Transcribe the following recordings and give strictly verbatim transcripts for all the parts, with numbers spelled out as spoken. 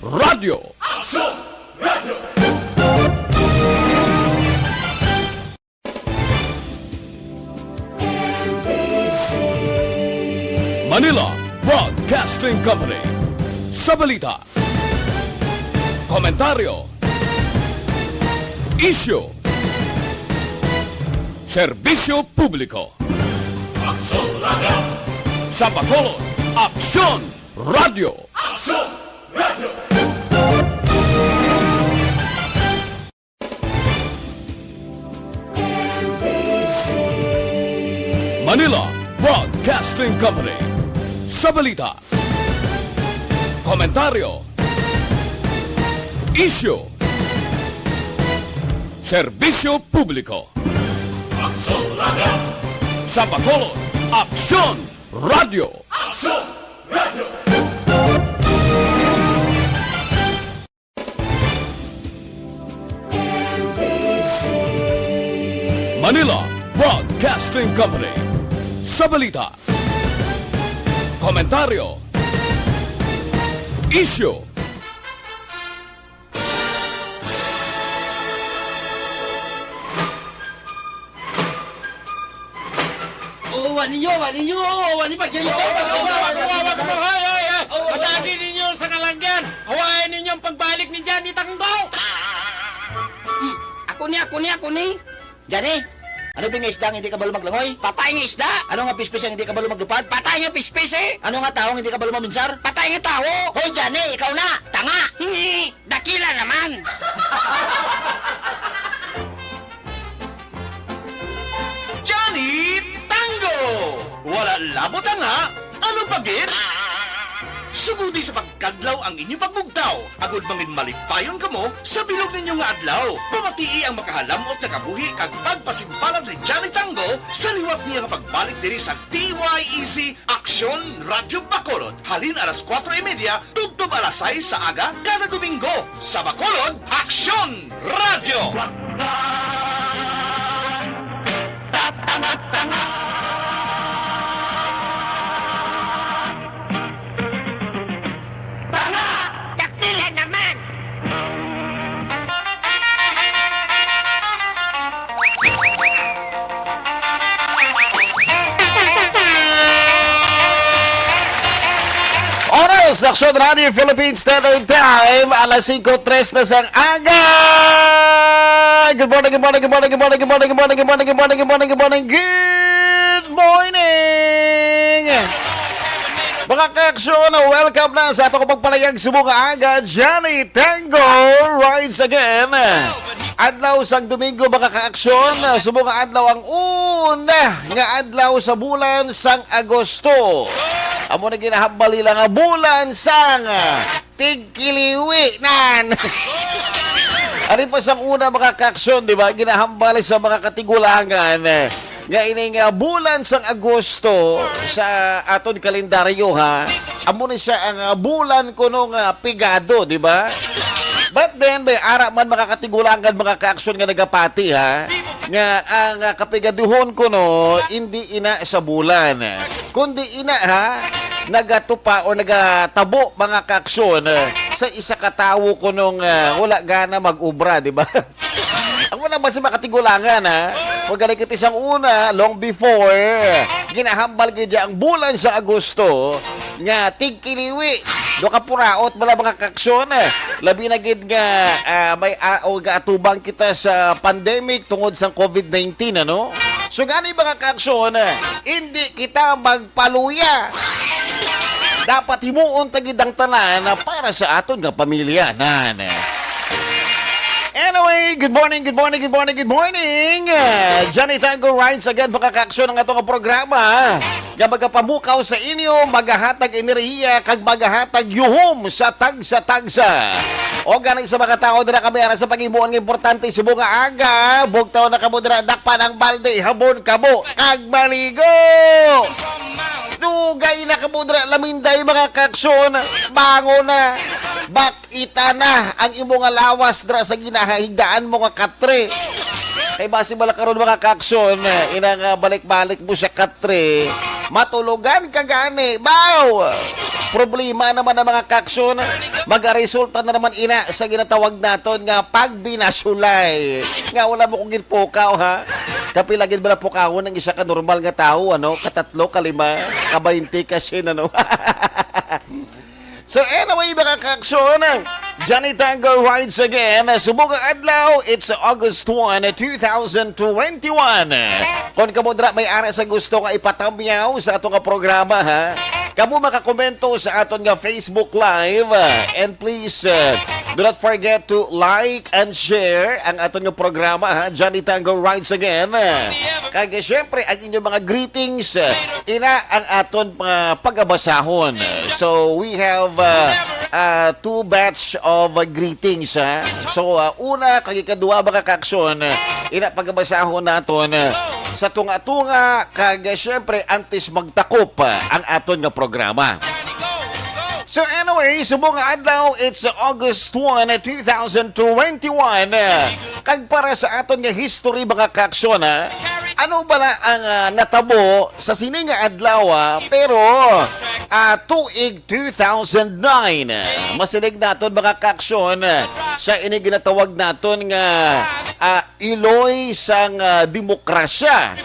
Radyo. Aksyon! Radyo! Manila Broadcasting Company. Sa balita, komentaryo, isyu, serbisyo publiko. Aksyon Radyo! Sa Bacolod, Aksyon Radyo! Aksyon Radyo! Manila Broadcasting Company. Sa balita, komentaryo, isyu, serbisyo publiko. Aksyon Radyo! Sa Bacolod, Aksyon Radyo! Aksyon Radyo! Manila Broadcasting Company. Sa balita, komentaryo, isyu, Oo, wa ninyo, wa ninyo, wa ninyo pagkiyo. Oo, wa, wa, wa, wa, wa, wa, wa, wa, wa. Oo, wa. Atagi ninyo sa kalanggan. Hawain ninyo ang pagbalik ni Johnny Tanggo. Hmm, ako ni, ako ni, ako ni. Johnny, ano ba nga isda nga hindi kabalo maglangoy? Patay nga isda. Ano nga pispis ang hindi kabalo maglupad? Patay nga pispis, eh. Ano nga tawo nga hindi kabalo maminsar? Patay nga tawo. Hoy, Johnny, ikaw na. Tanga. Hmm. Dakila naman! Johnny Tango! Wala labot ang ha? Ano pa gid? Sugodi sa pagkadlaw ang inyo pagbugtaw, agud mangin malipayon kamo sa bilog ninyo nga adlaw. Pamatii ang makahalam-ot nga kabuhi kag pagpasimpalad ni Johnny Tango sa liwat niya nga pagbalik diri sa D Y E Z Aksyon Radyo Bacolod, halin alas kuwatro y media tubtob alas sais sa aga kada Domingo. Sa Bacolod, Aksyon Radyo! Dakila naman! Oras, Aksyon Radio Philippines Standard Time, alas singko tres na sang aga. Good morning, good morning, good morning, good morning, good morning, good morning, good morning, good morning, good morning, good morning, good morning, good morning. Mga ka-aksyon, welcome na sa ato ko pagpalayag subong nga aga. Johnny Tango rides again. Adlaw sang Domingo, mga ka-aksyon, subong nga adlaw ang una nga adlaw sa bulan sang Agosto. Amo na ginahambal nila nga bulan sang tigkiliwi nan. Ari pa sang una, mga ka-aksyon, di ba? Ginahambal sa mga katigulangan, eh, nga ini nga bulan sang Agosto sa aton kalendaryo, ha. Amo ni siya ang, ah, bulan kuno nga pigado, di ba? But then, may ara man, mga katigulangan, mga ka-aksyon, nga nagapati, ha, nga ang, ah, kapigaduhon kuno hindi ina sa bulan, kundi ina, ha, nagatupa o nagatabo, mga ka-aksyon, eh, sa isa ka tawo kuno nga wala gana mag-obra, di ba? Amo na man sa mga katigulangan, ha? Kung galing kita sang una, long before, ginahambal gid ang bulan sa Agosto nga tigkiliwi. Do ka puraot bala, mga ka-aksyon, eh. Labi na gid nga, ah, may, ah, o gaatubang kita sa pandemic tungod sa covid nineteen, ano? So gani, mga ka-aksyon, eh, hindi kita magpaluya. Dapat himuon ta gid ang tanan para sa aton nga pamilya, nan. Anyway, good morning, good morning, good morning, good morning. Uh, Johnny Tango rides again, mga ka-aksyon, ang atong programa nga magapamukaw sa inyo, magahatag enerhiya, kag magahatag yuhom sa tagsa-tagsa. O gani sa mga tao dira kami ara sa paghimuon nga importante subong nga aga, bugtaw na kamo dira, dakpan ang balde, habon kamo, kag maligo. Dugay na kamo dira, laminday, mga ka-aksyon, bangon na. Bak Ita na ang imo nga lawas dira sa ginahigdaan mo nga katre. Ay, basi bala karon, mga kaaksyon, ina nga balik-balik mo sa katre, matulogan ka gani. Baw! Problema naman ang mga kaaksyon. Magaresulta na naman ina sa ginatawag naton nga pagbinasulay. Nga wala mo kong ginpukaw, ha? Kapila gid bala pukawon ang isa ka normal nga tawo, ano? Katatlo, kalima, ka baynte, kasin, ano? So anyway, mga kaaksyon, Johnny Tango rides again. Subong nga adlaw, it's August one, two thousand twenty-one. Kung kamo dira may ara sa gusto nga ipatamyaw sa ato nga programa, ha? Kamo makakomento sa aton nga Facebook Live. And please, uh, do not forget to like and share ang aton nga programa, ha? Johnny Tango rides again. Kag syempre, ang inyong mga greetings, uh, ina ang aton uh, pagabasahon. So we have uh, uh, two batch of uh, greetings, ha. So uh, una kag ikaduha, mga kaaksyon, uh, ina pagabasahon naton uh, sa tunga-tunga kag uh, syempre antes magtakop uh, ang aton nga programa. So anyway, subong nga adlaw, it's August one, two thousand twenty-one. Kag para sa aton nga history, mga kaaksyon, ha, ano bala ang ah, natabo sa sini nga adlaw, ah, pero ah, tuig two thousand nine? Masiling naton, mga kaaksyon, siya ini ginatawag naton nga ah, iloy sang ah, demokrasya.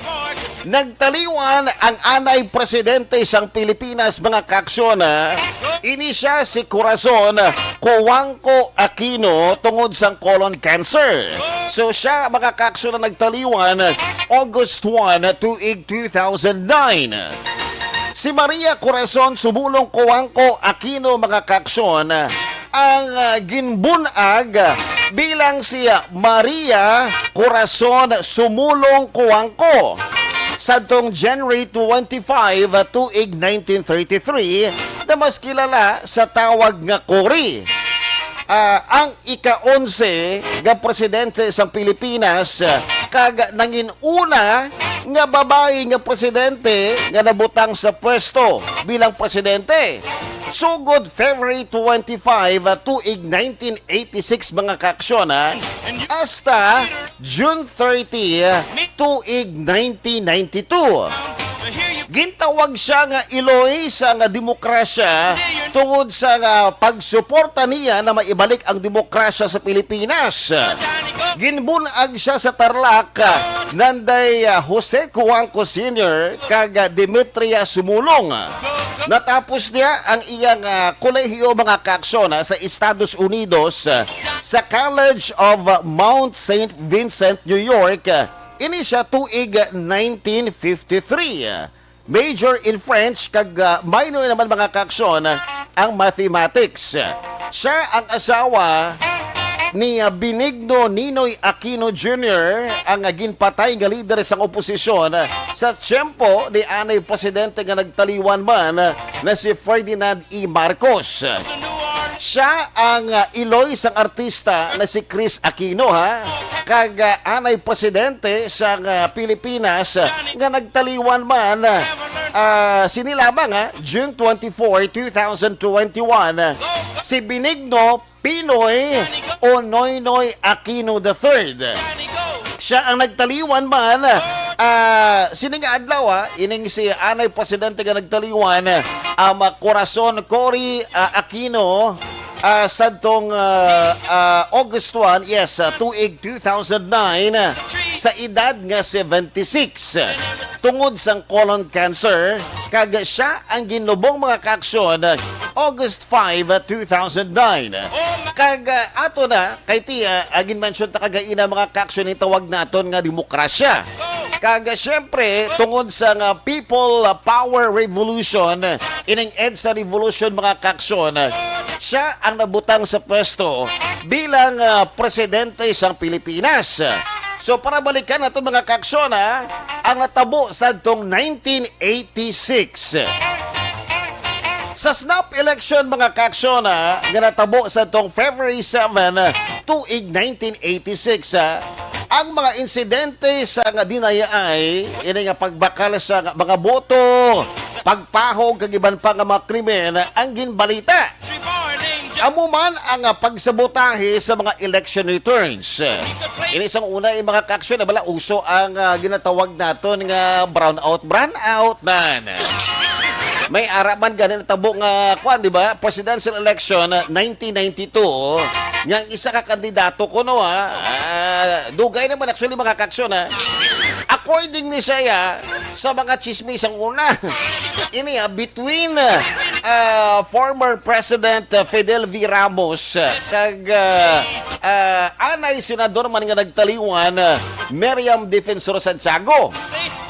Nagtaliwan ang anay presidente sang Pilipinas, mga kaaksyon, ha. Ini siya si Corazon Cojuangco Aquino tungod sang colon cancer. So siya, mga kaaksyon, ang nagtaliwan August one, tuig two thousand nine. Si Maria Corazon Sumulong Cojuangco Aquino, mga kaaksyon, ang ah, ginbun-ag bilang si ah, Maria Corazon Sumulong Cojuangco sadtong January twenty-five, ah, tuig nineteen thirty-three, na mas kilala sa tawag nga Cory. Ah, ang ika-onse nga presidente sang Pilipinas, ah, kag nangin-una nga babayi nga presidente nga nabutang sa pwesto bilang presidente. Sugod February twenty-five, ah, tuig nineteen eighty-six, mga kaaksyon, ha, hasta June thirty, ah, tuig nineteen ninety-two. Gintawag siya nga iloy sa nga demokrasya tungod sa nga pagsuporta niya na maibalik ang demokrasya sa Pilipinas. Ginbun-ag siya sa Tarlac, Nanday, ah, Jose Cojuangco Senior kag, ah, Demetria Sumulong. Natapos niya ang iyang ah, kolehiyo, mga kaaksyon, ah, sa Estados Unidos, ah, sa College of ah, Mount Saint Vincent, New York. Ini siya tuig nineteen fifty-three. Major in French kag ah, minor naman, mga kaaksyon, ang mathematics. Siya ang asawa ni ah, Benigno Ninoy Aquino Junior, ang ah, ginpatay nga lider sang oposisyon sa tiyempo ni anay presidente nga nagtaliwan man na si Ferdinand E. Marcos. Siya ang ah, iloy sang artista na si Chris Aquino, ha, kag ah, anay presidente sang ah, Pilipinas, ah, nga nagtaliwan man, ah, sini lamang, ha, June twenty-four, two thousand twenty-one, si Benigno Pinoy o Noynoy Aquino the third. Siya ang nagtaliwan man, ah, sini nga adlaw, ha, ining si anay presidente nga nagtaliwan, ah, ma Corazon Cory, ah, Aquino, ah, sadtong ah, ah, August one, yes, ah, tuig two thousand nine, ah, sa edad nga seventy-six, tungod sang colon cancer, kag siya ang ginlubong, mga kaaksyon, August five, two thousand nine. Kag ah, ato na, kay ti, ah, ah, gin-mention ta kagaina, mga kaaksyon, ni tawag naton nga demokrasya. Kag ah, siyempre, tungod sa nga People Power Revolution, ining EDSA Revolution, mga kaaksyon, siya ang nabutang sa pwesto bilang ah, presidente sang Pilipinas. So, para balikan naton, mga kaaksyon, ha, ang natabo sadtong nineteen eighty-six. Sa snap election, mga kaaksyon, ha, nga natabo sadtong February seven, tuig nineteen eighty-six, ha, ang mga insidente sa nga dinayaay, ini nga pagbakal sa nga mga boto, pagpahog kag iban pa nga mga krimen ang ginbalita. Amo man ang, ah, pagsabotahe sa mga election returns. Ini sang una, eh, mga kaaksyon, na bala uso ang, ah, ginatawag naton nga brownout, brownout nan. May ara man gani natabo nga, kwan, di ba? Presidential election, ah, nineteen ninety-two, nga ang isa ka kandidato kuno, ah, ah, dugay naman actually, mga kaaksyon, ah. According ni siya, sa mga chismis ang una. Ini, ah, between, ah, former President, ah, Fidel V. Ramos, ah, kag, ah, ah, anay senador man nga nagtaliwan, ah, Miriam Defensor Santiago.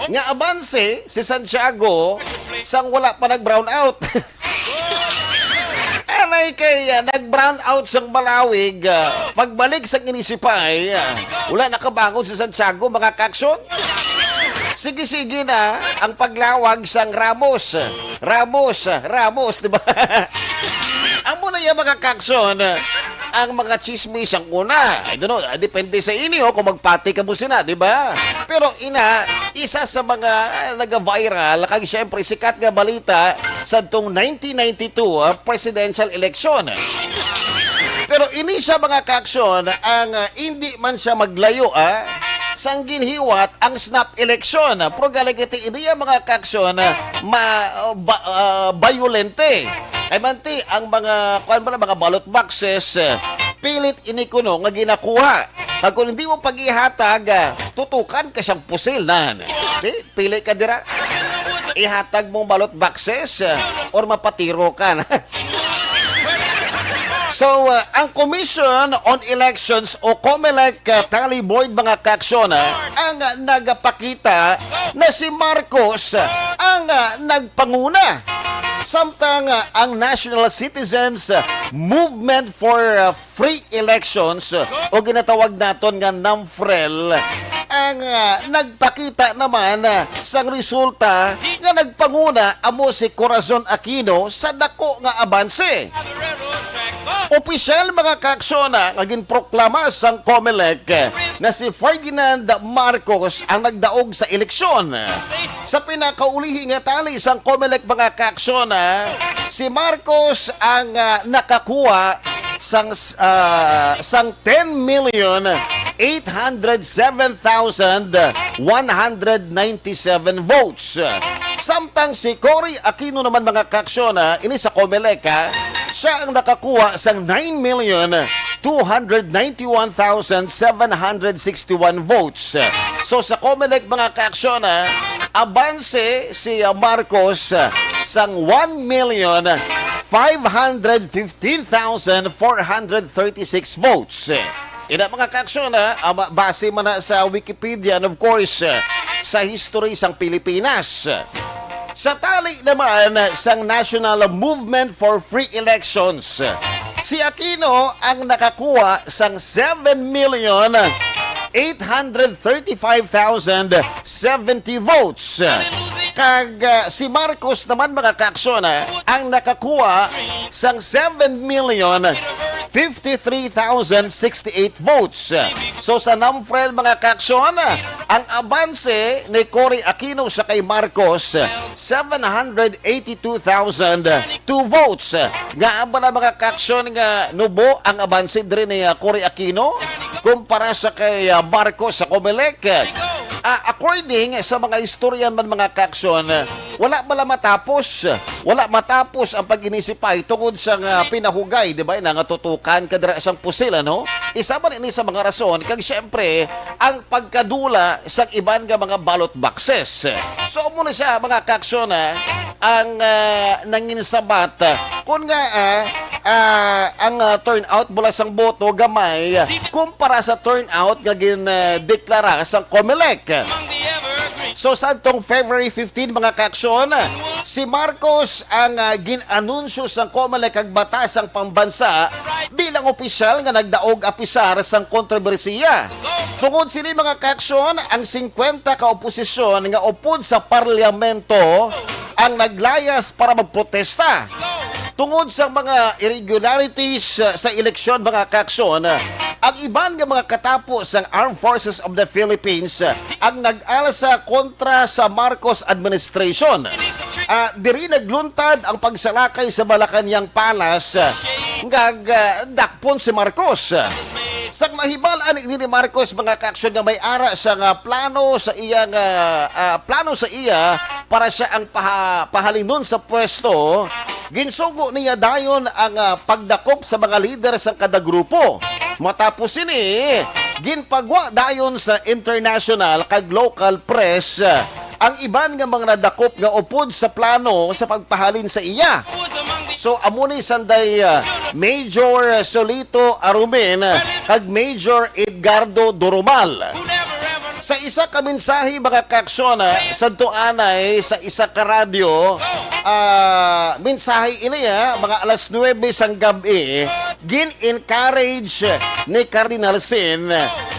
Nga abanse si Santiago sang wala pa nag-brown out. Anay kay, ah, nag-brown out sang Malawig, ah, pagbalik sang inisipay, ah, wala nakabangon si Santiago, mga kaaksyon. Sige-sige na ang paglawag sang Ramos. Ramos, Ramos, di ba? Amo na yan, mga kaaksyon, ang mga chismis ang una. I don't know, ah, depende sa inyo kung magpati ka mo sina, di ba? Pero ina, isa sa mga, ah, nag-viral, kag syempre sikat nga balita sa tong nineteen ninety-two, ah, presidential election. Pero ini siya, mga kaaksyon, ang, ah, hindi man siya maglayo, ah, sang ginhiwat ang snap election. Pero galing iti ini ang mga kaaksyon, ah, ma, ah, ba, ah, bayolente. Kay manti ang mga, kuan ba na, mga ballot boxes, ah, pilit ini kuno nga ginakuha. Kag kung hindi mo pag-ihatag, ah, tutukan ka siyang pusil nan. Okay? Pili ka dira. Ihatag mong ballot boxes, uh, or mapatiro ka na. So, uh, ang Commission on Elections o COMELEC, uh, Tally Board, mga kaaksyon, uh, ang, uh, nagapakita na si Marcos, uh, ang, uh, nagpanguna. Samtang, uh, ang National Citizens, uh, Movement for, uh, Free Elections, uh, o ginatawag naton nga NAMFREL, ang, uh, nagpakita naman, uh, sang resulta nga nagpanguna amo si Corazon Aquino sa dako nga abanse. Opisyal, mga kaaksyon, nga ginproklama sang COMELEC na si Ferdinand Marcos ang nagdaog sa eleksyon. Sa pinakaulihi nga tali sang COMELEC, mga kaaksyon, si Marcos ang, ah, nakakuha sang, ah, sang ten million eight hundred seven thousand one hundred ninety-seven votes. Samtang si Cory Aquino naman, mga kaaksyon, ah, ini sa COMELEC, ah, siya ang nakakuha sang nine million two hundred ninety-one thousand seven hundred sixty-one votes. So, sa COMELEC, mga kaaksyon, ah, abanse si, ah, Marcos, ah, sang one million five hundred fifteen thousand four hundred thirty-six votes. Ina, mga kaaksyon, ah, ah, ba-, base man na sa Wikipedia and, of course, ah, sa history sang Pilipinas. Sa tali naman sang National Movement for Free Elections, si Aquino ang nakakuha sang seven million eight hundred thirty-five thousand seventy votes. Kag, ah, si Marcos naman, mga kaaksyon, ah, ang nakakuha sang seven million fifty-three thousand sixty-eight votes. So, sa NAMFREL, mga kaaksyon, ang abanse ni Cory Aquino sa kay Marcos, seven hundred eighty-two thousand two votes. Nga ba na, mga kaaksyon, nga nubo ang abanse diri ni, ah, Cory Aquino kumpara sa kay, ah, Marcos sa COMELEC? Ah, according sa mga istorya man, mga kaaksyon, wala bala matapos. Wala matapos ang pag-inisipay tungod sa nga pinahugay, di ba, na nga tutukan ka dira sang pusil, ano? Isa man ini sa mga rason, kag siyempre, ang pagkadula sa iban nga mga ballot boxes. So, amo na siya, mga kaaksyon, ah, ang, ah, nanginsabat, ah, kun nga, ah, ah, ang, ah, turnout mula sang boto gamay kumpara sa turnout nga gindeklara sang COMELEC. So, sadtong February fifteen, mga kaaksyon, si Marcos ang, ah, gin-anunsyo sang COMELEC kag Batasang Pambansa bilang opisyal nga nagdaog apisar sang kontrobersiya. Tungod sini, mga kaaksyon, ang singkwenta ka oposisyon nga upod sa parlamento ang naglayas para magprotesta. Tungod sa mga irregularities, uh, sa eleksyon, mga kaaksyon, uh, ang iban nga mga katapo sang Armed Forces of the Philippines, uh, ang nag-alsa kontra sa Marcos administration. Ah, diri nagluntad ang pagsalakay sa Malacañang Palace, ah, nga, ah, dakpon si Marcos. Sa nahibal-an ini ni Marcos, mga kaaksyon, nga may ara siya nga plano sa iyang, ah, ah, plano sa iya para siya ang paha-, pahalinon sa pwesto, ginsugo niya dayon ang, ah, pagdakop sa mga lider sa kada grupo. Matapos ini, ginpagwa dayon sa international kag local press, ah, ang iban nga mga nadakop nga upod sa plano sa pagpahalin sa iya. So, amo ni sanday, ah, Major Solito Arumen kag Major Edgardo Durumal. Sa isa ka mensahe, mga kaaksyon, ah, sadto anay sa isa ka radyo, ah, mensahe ini, ah, mga alas nuwebe sang gab-i, gin-encourage ni Cardinal Sin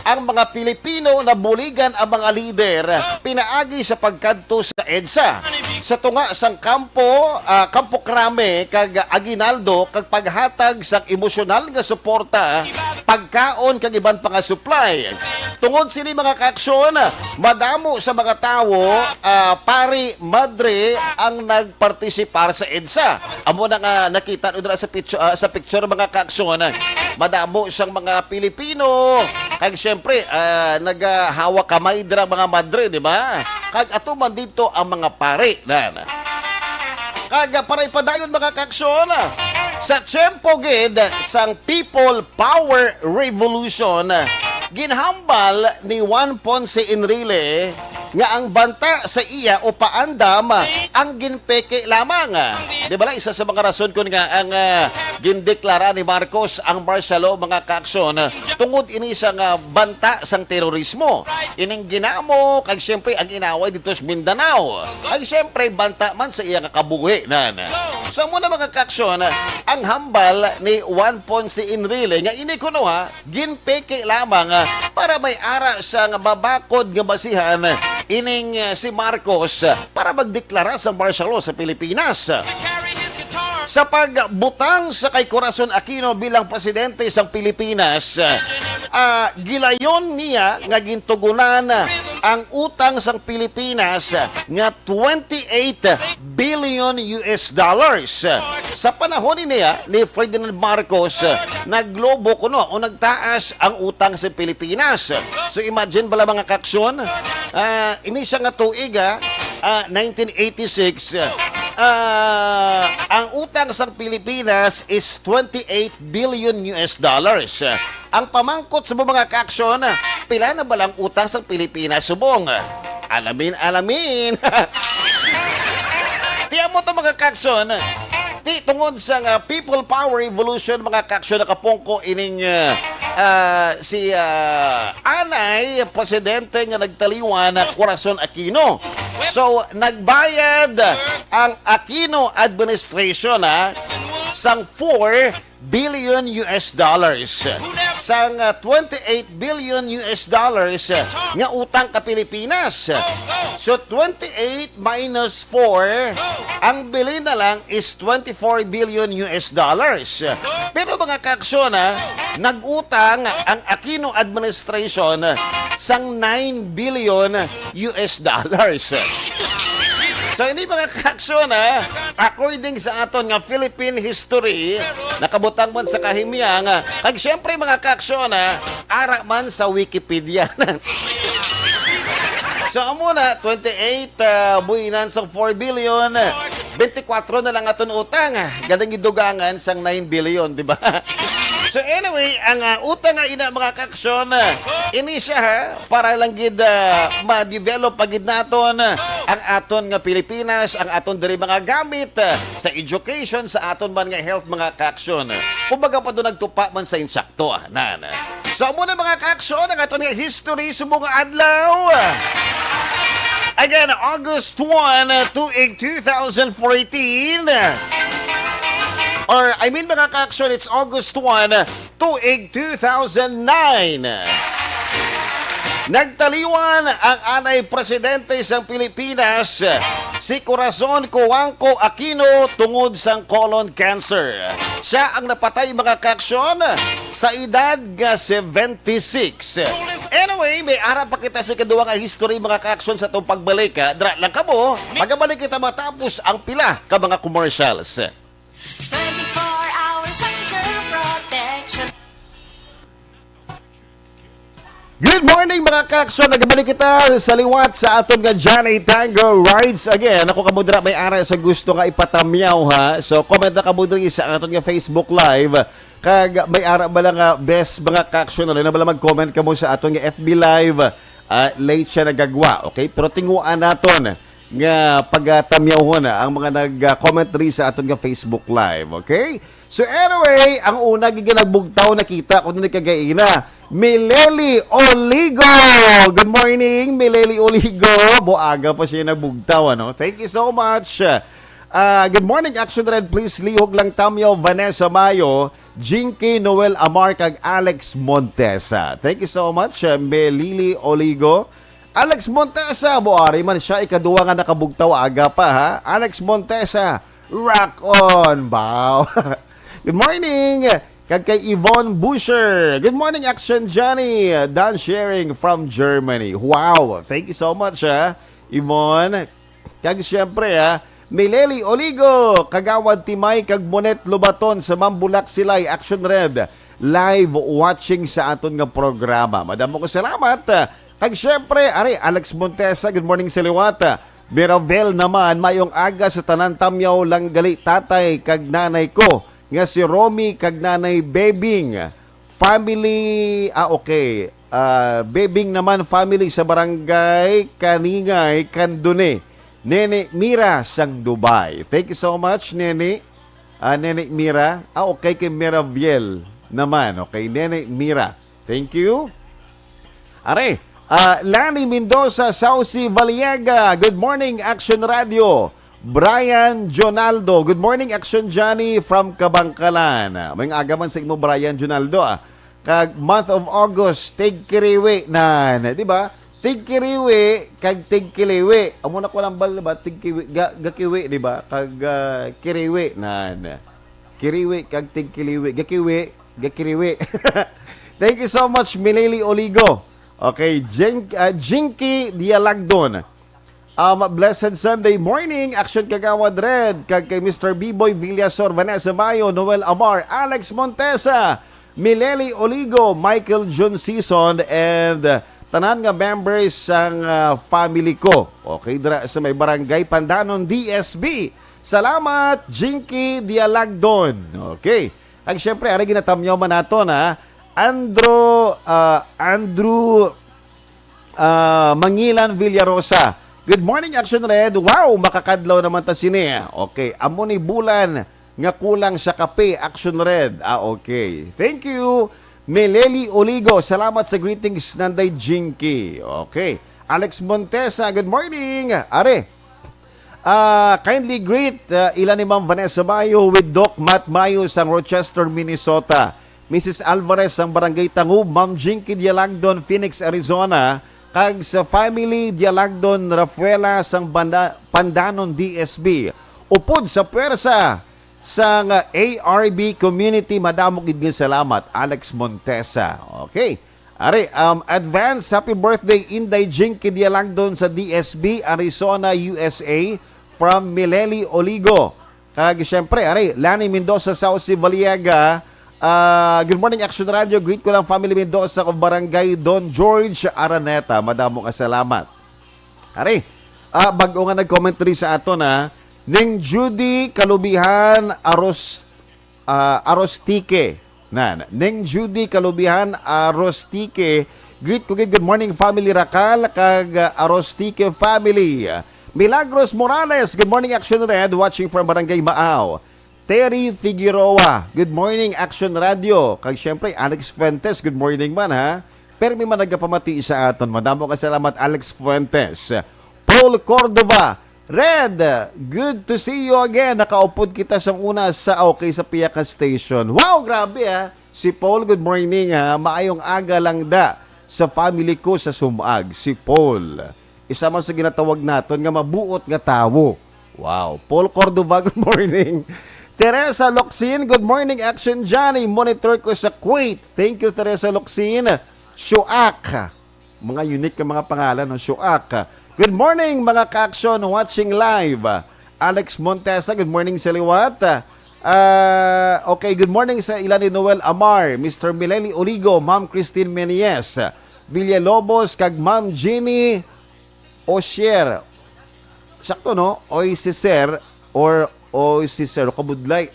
ang mga Pilipino na buligan ang mga lider pinaagi sa pagkadto sa EDSA. Sa tunga sang kampo, ah, Campo Crame kag Aguinaldo kag paghatag sang emosyonal nga suporta, pagkaon kag iban pa nga supply. Tungod sini, mga kaaksyon, madamo sa mga tawo, ah, pari, madre ang nagpartisipar sa EDSA. Amo na nga nakita nyo dira sa picture, ah, sa picture, mga kaaksyon. Madamo sang mga Pilipino. Kag siyempre, ah, nagahawak kamay dira mga madre, di ba? Kag ato man dito ang mga pari. Nan. Kag, ah, para ipadayon, mga kaaksyon, sa tiyempo gid sang People Power Revolution, ginhambal ni Juan Ponce Enrile nga ang banta sa iya o paandam ang ginpeke lamang. Di ba, isa sa mga rason kun nga ang, ah, gindeklara ni Marcos ang martial law, mga kaaksyon, tungod ini sa nga banta sang terorismo, ining ginamo, kag siyempre ang inaway dito sa Mindanao, kag siyempre banta man sa iya nga kabuhi, nan. So, amo na, mga kaaksyon, ang hambal ni Juan Ponce Enrile nga ini kuno, ha, ginpeke lamang, ah, para may ara sa nga mabakod nga basihan ining, ah, si Marcos, ah, para magdeklara sa martial law sa Pilipinas. Sa pagbutang sa kay Corazon Aquino bilang presidente sang Pilipinas, ah, gilayon niya nga gintugunan ang utang sang Pilipinas nga twenty-eight billion U S dollars. Sa panahon niya ni Ferdinand Marcos, naglobo kuno o nagtaas ang utang sa Pilipinas. So, imagine bala, mga kaaksyon, ah, ini siya nga tuig, ah, ah, nineteen eighty-six, ah, ang utang sang Pilipinas is twenty-eight billion U S dollars. Ang pamangkot sa mga kaaksyon, pila na ba lang utang sang Pilipinas subong? Alamin, alamin. Ti amo to, mga kaaksyon. Ti tungod sa nga People Power Revolution, mga kaaksyon, nakapungko ining, ah, ah, si, ah, anay presidente nga nagtaliwan na Corazon Aquino. So, nagbayad ang Aquino administration, ha, sang four billion U S dollars. Sang, ah, twenty-eight billion U S dollars, ah, nga utang ka Pilipinas. So, twenty-eight minus four, ang bili na lang is twenty-four billion U S dollars. Pero, mga kaaksyon, ah, nag-utang ang Aquino administration sang nine billion U S dollars. So, ini, mga kaaksyon, ha, according sa aton nga Philippine history, nakabutang man sa kahimyang, kag siyempre, mga kaaksyon, ha, ara man sa Wikipedia. So, amo na, twenty-eight, ah, buhinan sa four billion, twenty-four na lang aton utang. Galing idugangan sang nine billion, di ba? So, anyway, ang, ah, utang nga ina, mga kaaksyon, ah, ini siya, ha, para lang gid, ah, ma-develop pa gid naton, ah, ang aton nga Pilipinas, ang aton diri mga gamit, ah, sa education, sa aton man nga health, mga kaaksyon. Kumbaga pa doon nagtupa man sa insakto, ah, nan. So, amo na, mga kaaksyon, ang aton nga history subong nga adlaw. Again, August one, tuig two thousand fourteen. Or, I mean, mga kaaksyon, it's August one, tuig two thousand nine. Nagtaliwan ang anay presidente sang Pilipinas, si Corazon Cojuangco Aquino, tungod sang colon cancer. Siya ang napatay, mga kaaksyon, sa edad nga seventy-six. Anyway, may ara pa kita sa ikaduha nga history, mga ka-action, sa atong pagbalik, ha? Dra lang kamo, magabalik kita matapos ang pila ka mga commercials. Twenty-four hours under protection. Good morning, mga ka-action. Nagbalik kita sa liwat sa aton nga Johnny Tango Rides Again. Ako kamo dira may ara sa gusto nga ipatamyaw, ha. So comment na kamo diri sa aton nga Facebook Live. Kag may ara bala nga best mga ka-action, ano na bala, mag-comment kamo sa aton nga F B Live. Ah, late siya nagagwa, okay? Pero tinguan naton nga pagatamyawhon ang mga nag-comment diri sa aton nga Facebook Live, okay? So anyway, ang una, gid nga nagbugtaw, nakita ko na kagaina. Mileli Oligo! Good morning, Mileli Oligo! Buaga pa siya nagbugtaw, ano? Thank you so much. Ah, good morning, Action Red. Please, lihog lang tamyaw, Vanessa Mayo, Jinky Noel Amar, kag Alex Montesa. Thank you so much, uh, Melili Oligo. Alex Montesa, buari man siya, ikaduha nga nakabugtaw aga pa, ha? Alex Montesa, rock on, bow. Good morning, kag kay Yvonne Busher. Good morning, Action Johnny. Dan Sharing from Germany. Wow, thank you so much, ha, Yvonne. Kag siyempre, ha, Mileli Oligo, Kagawad Timay, kag Monet Lobaton sa Mambulak Silay, Action Red. Live watching sa aton nga programa. Madamo ko salamat. Kag siyempre, ari, Alex Montesa, good morning sa liwat. Miravel naman, mayong aga sa tanan, tamyaw lang gali tatay kag nanay ko nga si Romy kag nanay Bebing. Family, ah, okay. Ah, Bebing naman family sa barangay Kaningay, Candone. Nene Mira sang Dubai. Thank you so much, Nene. Ah, Nene Mira. Ah, okay, kay Miraviel naman. Okay, Nene Mira. Thank you. Are, ah, Lani Mendoza, Saucy Valiega. Good morning, Action Radio. Brian Jonaldo. Good morning, Action Johnny from Kabangkalan. May aga man sa imo, Brian Jonaldo, ah. Kag month of August, tigkiriwi nan, di ba? Tigkiriwi kag tigkiliwi. Amo na ko lang bal, di ba? Tigkiwi, ga, gakiwi, di ba? Kag ah, kiriwi nan. Kiriwi kag tigkiliwi. Gakiwi, gakiriwi. Thank you so much, Milili Oligo. Okay, Jin, ah, Jinky Dialagdon. Um, blessed Sunday morning, Action Kagawad Red, kag kay Mister B-Boy Villasor, Vanessa Mayo, Noel Amar, Alex Montesa, Mileli Oligo, Michael Jun Season, and uh, tanan nga members sang uh, family ko. Okay, dira sa may barangay Pandanon, D S B. Salamat, Jinky Dialagdon. Okay. Ang syempre, ari ginatamyaw man nato na Andrew, uh, Andrew Ah, Mangilan Villarosa. Good morning, Action Red. Wow, makakadlaw naman ta sini. Okay, amo ni bulan nga kulang sa kape, Action Red. Ah, okay. Thank you. Meleli Oligo, salamat sa greetings, Nanday Jinky. Okay. Alex Montesa, good morning. Are, ah, kindly greet ah, ila ni Ma'am Vanessa Mayo with Doc Matt Mayo sang Rochester, Minnesota. Missus Alvarez sang Barangay Tangub, Ma'am Jinky Dialagdon, Phoenix, Arizona, kag sa family Dialagdon Rafuela sang Banda, Pandanon, D S B. Upod sa pwersa sang A R B Community, madamo gid nga salamat, Alex Montesa. Okay. Ari, um, advance happy birthday, Inday Jinky Dialagdon sa D S B, Arizona, U S A, from Mileli Oligo. Kag siyempre, ari, Lani Mendoza, Saucy Valiega. Ah, good morning, Action Radio. Greet ko lang family Mendoza of Barangay Don George Araneta. Madamo nga salamat. Ari, ah, bag-o nga nag-comment diri sa aton, ha. Ning Judy Kalubihan Aros, ah, Arostique. Nan, Ning Judy Kalubihan Arostique. Greet ko gid, good morning, family Racal kag ah, Arostique family. Milagros Morales, good morning, Action Red, watching from Barangay Maaw. Terry Figueroa, good morning, Action Radio. Kag syempre, Alex Fuentes, good morning man, ha. Permi man nagapamati sa aton. Madamo ka salamat, Alex Fuentes. Paul Cordova, Red, good to see you again. Nakaupod kita sang una sa, okay, sa piyaka station. Wow, grabe, ha. Si Paul, good morning, ha. Maayong aga lang da sa family ko sa Sumag. Si Paul. Isa man sa ginatawag naton nga mabuot nga tawo. Wow. Paul Cordova, good morning. Teresa Locsin, good morning, Action Johnny. Monitor ko sa Kuwait. Thank you, Teresa Locsin. Shuak. Mga unique nga mga pangalan, no? Shuak. Good morning, mga ka-action watching live. Alex Montesa, good morning sa liwat. Ah, okay, good morning sa ila ni Noel Amar, Mister Mileli Oligo, Ma'am Christine Meneses, Villalobos, kag Ma'am Jeannie Osier. Sakto, no? Oy si Sir or Oy si Sir. Kabudlay.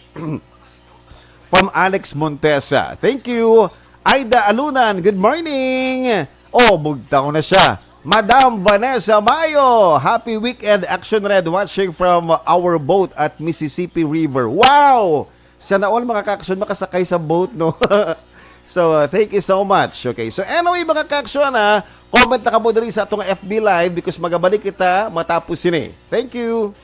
From Alex Montesa. Thank you. Aida Alunan, good morning. Oh, bugtaw na siya. Madam Vanessa Mayo, happy weekend, Action Red, watching from our boat at Mississippi River. Wow! Sana all, mga ka-action, makasakay sa boat, no? So, uh, thank you so much. Okay, so anyway, mga ka-action, ha, comment na kamo diri sa atong F B Live because magabalik kita matapos sini. Thank you.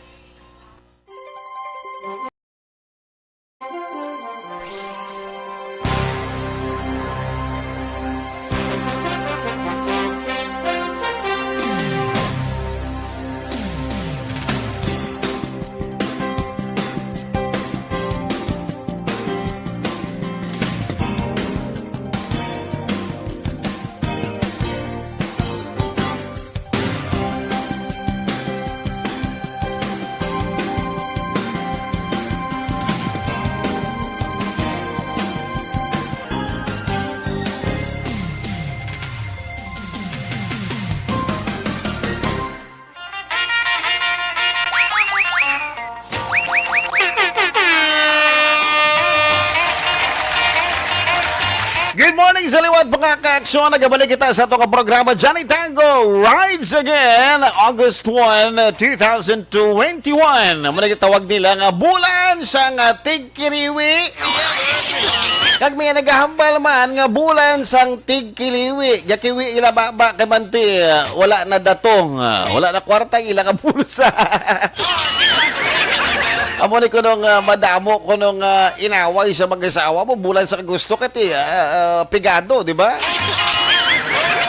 Good morning sa liwat, mga ka-aksyon. Nagabalik kita sa atong programa, Johnny Tango Rides Again, August one, two thousand twenty-one. Muna gitawag nila nga bulan sang, ah, tigkiriwi. Kag may nagahambal man nga bulan sang tigkiliwi. Gakiwi ila baba kay manti, ah, wala na datong, ah, wala na kwarta ang ila nga bulsa. Amo ni kuno nga madamo kuno nga inaway sa mag-asawa mo, bulan sa gusto kati, ah, ah, pigado, di ba?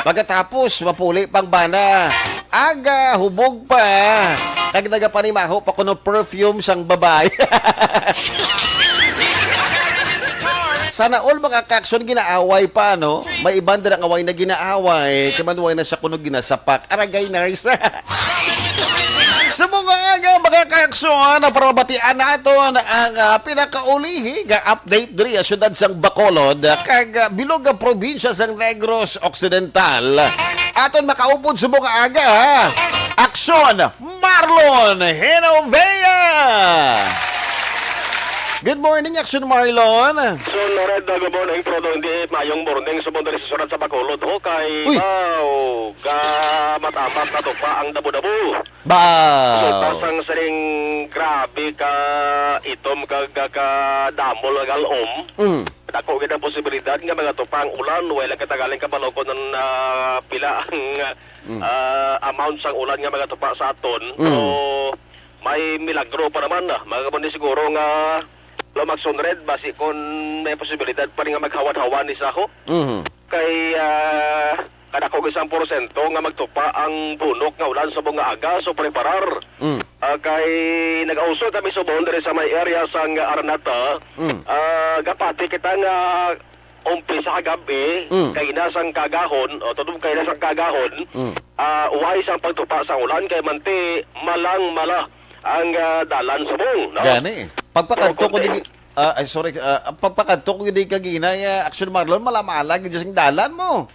Pagkatapos, mapuli pang bana. Aga, hubog pa. Kag nagapanimaho pa kuno perfume sang babae. Sana all, mga ka-aksyon, ginaaway pa, no? May iban dira nga way na ginaaway, kay man way na siya kuno ginasapak. Aragay, nurse. Sa mga aga, mga ka-aksyon, para mabatian naton ang, ah, pinakaulihi nga update diri sa siyudad sang Bacolod, kag, ah, bilog nga probinsya sang Negros Occidental. Aton makaupod sa mga aga, ha? Aksyon, Marlon Genovea! Good morning, Action Marlon. So, Lored, uh, good morning, pero hindi mayong morning sa mundo sa surat sa Bacolod, ho, kay Uy! Wow, ka matapat na tupa ang dabo-dabo. Ba! So, pasang sining grabe ka itom ka, ka, ka damol nga galom. Mm. Dako gid ang posibilidad nga mga tupa ang ulan, wala kita galing kabalo kung, ah, pila ang, Mm. ah, amount sang ulan nga mga tupa sa aton. Mm. So, may milagro pa naman, ah. Mga kamundi siguro nga lumakson red, basi kung may posibilidad pa rin nga maghawad-hawan ni sa ako. Mhm. Kay, ah, kadako isang porsyento nga magtupa ang bunok nga ulan sa mga aga, so preparar. Mm. Ah, kay nag-ausol kami subong diri sa may area sang Aranata. Mm. Ah, gapati kita nga umpisa kagabi, Mm. kay ina sang kagahon, o tuod kay ina sang kagahon, Mm. ah, uway sang pagtupa sa ulan, kay manti malang mala ang, ah, dalan subong, no? Gani. Pagpakadto Pero ko kung di, ah, ay, sorry, ah, pagpakadto ko di kagina, ah, Action Marlon, malamala gid ang dalan mo.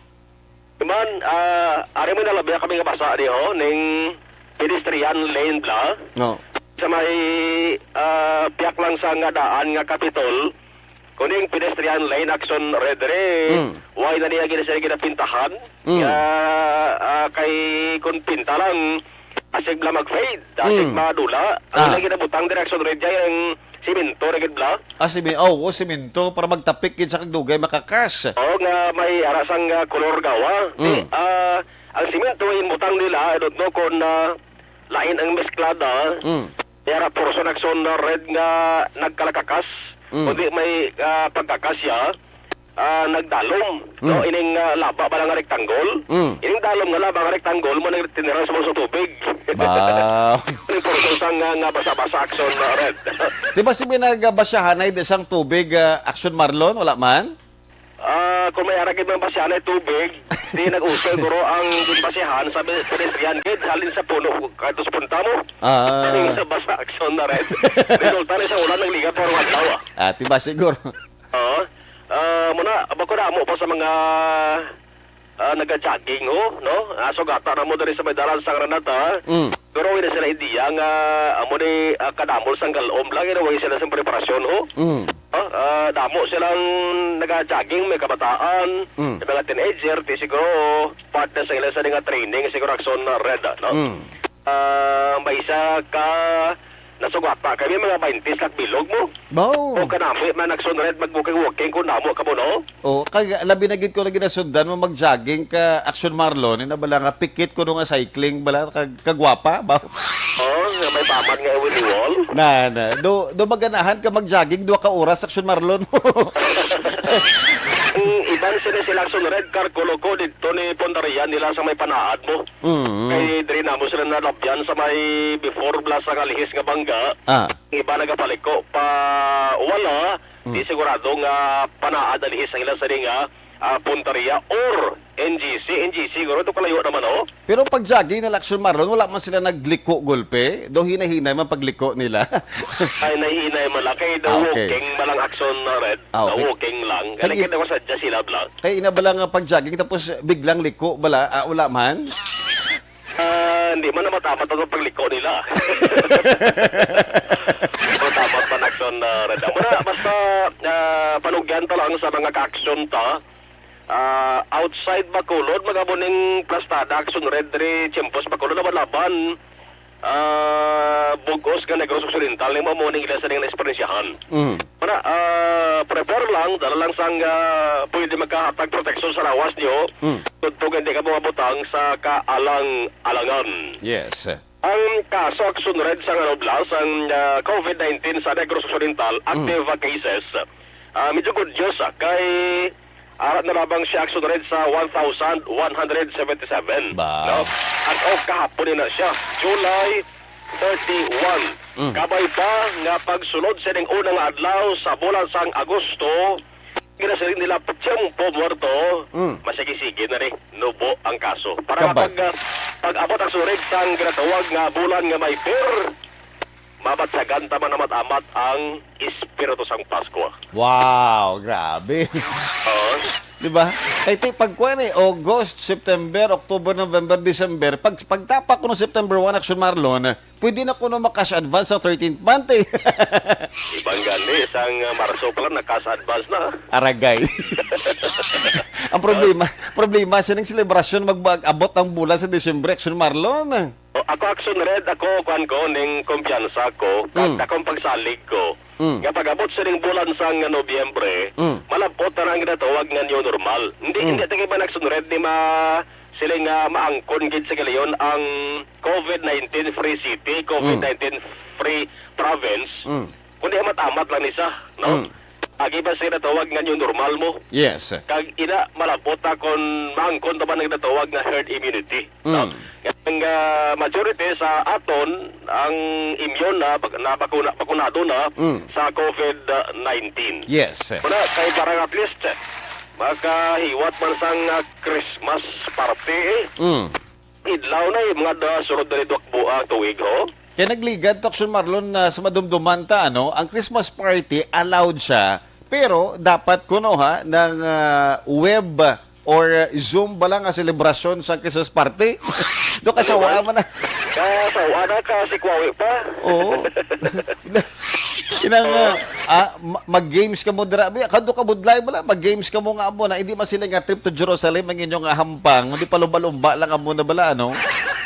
Man, ah, ari mo na labi kami nga basa di, ho, ning pedestrian lane bla. No. Sa may, ah, piyak lang sa nga daan nga Capitol, kuning pedestrian lane Action Red re, Mm. why na niya gina-, siya ginapintahan? Mm. Ah, ah, kay kung pinta lang, asig lang mag-fade, asig Mm. madula. Ang Ah. lagi na butang direksyon red, yung simento na gid bla. Ah, simi-, oh, oh, simento para magtapik gid sa kagdugay makakas. Oo, nga may ara sang, ah, kolor gawa. Di, Mm. ah, ang simento, inbutang nila, I don't know kung, ah, lain ang mesklada. Mm. May ara portion action na red nga nagkalakakas, Mm. kundi may, ah, pagkakas siya, ah, nagdalom, no? Mm. Ining, ah, laba ba nga rektanggol? Mm. Ining dalom nga laba nga rektanggol mo nagtiniran sa mga tubig. Ba? Ining portion sang, ah, nga basa-basa action na red. Di ba si Binag, ah, basyahan ay isang tubig, ah, action Marlon? Wala man? Ah, kung may aragid man basyahan ay tubig, Di nag-uso, guro, ang ginbasihan sa pe-, pedestrian gid, halin sa puno kadto sa punta mo. Ah. Ang nabasa, Aksyon na Red. Resulta na sa ulan, nagligat pa ang adlaw, ah. Ah, tiba siguro. Oo. Ah, muna, bako na amo pa sa mga, ah, naga-jogging, ho, no? Ah, sugata na mo diri sa may dalan sa Granada. Mm. Pero wala sila idea nga amo ni, ah, kadamo sang galom lang, ina, wala sila sa preparasyon, ho. Mm. Ah, ah, damo silang naga-jogging, may kabataan, Mm. may mga teenager, di siguro part na sa ila sa nga training, siguro Aksyon na Red, no? Mm. Ah, may isa ka nasugata kami, mga baintis lang bilog mo. Bao. O kanami man, Aksyon Red, mag-walking-walking kung damo ka mo, no? Oh, kag labi na gid ko na ginasundan mo mag-jogging ka, Aksyon Marlon, ina bala nga pikit ko nga cycling bala, kag, kagwapa ba? Oh, nga may paman nga Willy Wall. Na, na. Do, do maganahan ka mag-jogging duha ka oras, Aksyon Marlon. Ang iban sila, sila Aksyon Red, karkulo ko dito ni Pondarian nila sa may panaad mo. Mm. Kay diri namo sila nalabyan sa may before bala sa kalihis nga bangga. Ah. Ang iba nagapaliko pa wala, Mm. di sigurado nga panaad ang lihis ang ila sa ring, ah, ah, puntaria or N G C. N G C, guro, ito kalayo naman, oh. Pero pag jogging na Aksyon Marlon, wala man sila nagliko gulpe. Do hinay-hinay man pagliko nila. Ay, nahinay man lang. Kay the Ah, okay. walking man lang Aksyon na Red. Ah, The okay. walking lang. Kay Kaya gid- kita ko sa Jasilab lang. Kay ina ba lang nga pag jogging tapos biglang liko bala, ah, wala man? Ah, hindi man na matapat ang pagliko nila. Matapat man Aksyon na Red. Muna, basta, ah, panugyan ta lang sa mga ka-aksyon ta. Ah, outside Bacolod, magabuning plastada, Aksyon Red, diri, Tiempos, Bacolod, laban-laban. Ah, bugos nga Negros Occidental, ni mo mo ning ila sa ning na-eksperyensyahan. Mm. Para, ah, prepare lang, dala lang sang, ah, pwede makahatag proteksyon sa lawas niyo. Mm. Tugtog hindi ka mga butang sa kaalang-alangan. Yes. Ang kaso, Aksyon Red, sa nga nobla sang, ah, covid nineteen sa Negros Occidental, Mm. active cases. Ah, medyo good news, ah, kay ara na lamang siya, Aksyon Red, sa one thousand one hundred seventy-seven. Ba? No? As of kahapon na siya, July thirty-one. Mm. Kabay pa nga pagsulod sa ning una nga adlaw sa bulan sang Agosto, ginasiling nila, "Tiempo muerto." Mm. Masigi-sige na ni nubo ang kaso. Para Kabay. kapag, ah, pag-abot ang surig sang ginatawag nga bulan nga may pir, mabatyagan ta man amat-amat ang espiritu sang Pasko. Wow, grabe. Oo. Di ba? Kay ti, pag kuwan eh, August, September, October, November, December, pag, pagtapa ko ng September one, Aksyon Marlon, pwede na kuno maka-cash advance sa thirteenth month eh. Ibang gani, sang, ah, Marso pa lang, naka-cash advance na. Aragay. Ang problema, problema, sining selebrasyon mag-, mag-abot ang bulan sa Disyembre, Aksyon Marlon. O, ako, Aksyon Red, ako, kuwan ko, ning kumpiyansa ko, kag Mm. akong pagsalig ko, Mm. nga pag-abot sa ning bulan sang Nobyembre, Mm. malabot na ang ginatawag nga new normal. Hindi, Mm. hindi ta iban, Aksyon Red, ni ma-, sila nga maangkon gid sa galayon ang covid nineteen free city, Mm. covid nineteen free province, Mm. kundi amat-amat lang ni sa, no? Mm. Agi ba sila tawag nga new normal mo? Yes. Kag ina, malabot na kung maangkon ta ba nang natawag nga herd immunity, no? Mm. Ang, ah, majority sa aton ang immune na, bak-, na bakuna, bakunado na Mm. sa covid nineteen. Yes. Wala, kay parang at least, makahiwat man sang, ah, Christmas party, eh. Mm. Idlaw na, eh, mga da-, sunod na ni Doc Bua tuig, ho? Kaya nagligad to, Aksyon Marlon, na sa madumduman ta, ano, ang Christmas party, allowed siya, pero dapat kuno, ha, ng, ah, web or Zoom ba lang ang selebrasyon sa Christmas party? Do ka sa Ano man? Wala man na. Ka sa wala ka, si Kwawi pa. Oo. Inang, ah, ah, ma-, mag-games ka mo dira. Bi-, kadto ka budlay bala, mag-games ka mo nga amo na. Hindi man sila nga trip to Jerusalem ang inyong, ah, hampang. Hindi pa lumba-lumba lang amo na bala, ano?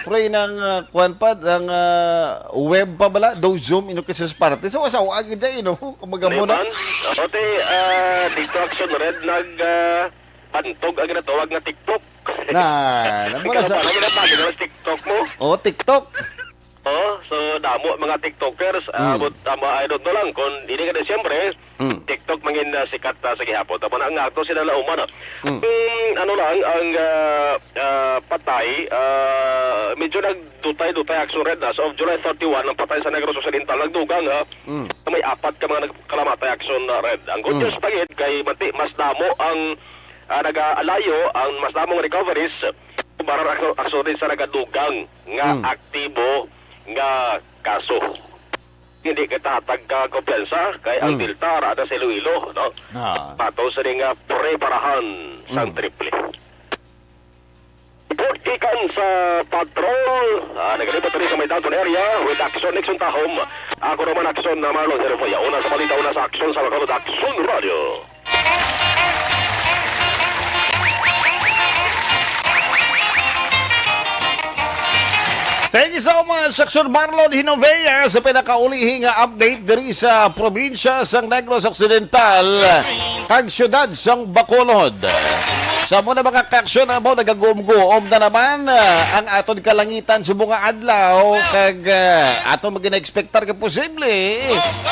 Pero inang, ah, kuwan pa, ang, ah, web pa bala, daw Zoom, inyong Christmas party. So, sa wagi dyan, you know, kumbaga mo na. Diba? O, ti, ah, dito Action Red, nag, ah, bantog ang ginatawag nga TikTok. Na, na, Ikaw wala sa pa, ano na ba? Ano na TikTok mo? Oh, TikTok. Oh, so, damo mga TikTokers, ah, Mm. but, ah, ma-, I don't know lang kung hindi ka na, siyempre, Mm. TikTok mangin, ah, sikat na sa gihapon. Tama na, ang ato sila lauman, ah. Mm. Mm, ano lang, ang, ah, ah, patay, ah, medyo nagdutay-dutay Action Red na. So, of July thirty-one, ang patay sa Negros Occidental, nagdugang, ah, Mm. may apat ka mga nagkalamatay Action, ah, Red. Ang good Mm. news pa gid, kay Mati, mas damo ang Ah, nagaalayo ang mas damong recoveries kumpara ra-, actually sa nagadugang nga Mm. aktibo nga kaso. Hindi katatag ka kumpiyansa kay ang Mm. Delta ara na sa Iloilo, no? Ah. Pato sa nga preparahan sang Mm. triple. Report gikan sa patrol, ah, nagalibot diri sa may downtown area with Action Nixon Tahom. Ako naman, Action na Marlon Herefria. Una sa balita, una sa aksyon sa Bacolod, Action Radio. Thank you so much, Action Marlon Hinovea, sa pinakaulihi nga update diri sa probinsya sang Negros Occidental kag siyudad sang Bacolod. Sa amo na, mga kaaksyon, amo nagagumguom na naman, ah, ang aton kalangitan sa mga adlaw, kag, ah, aton maginaekspektar nga posible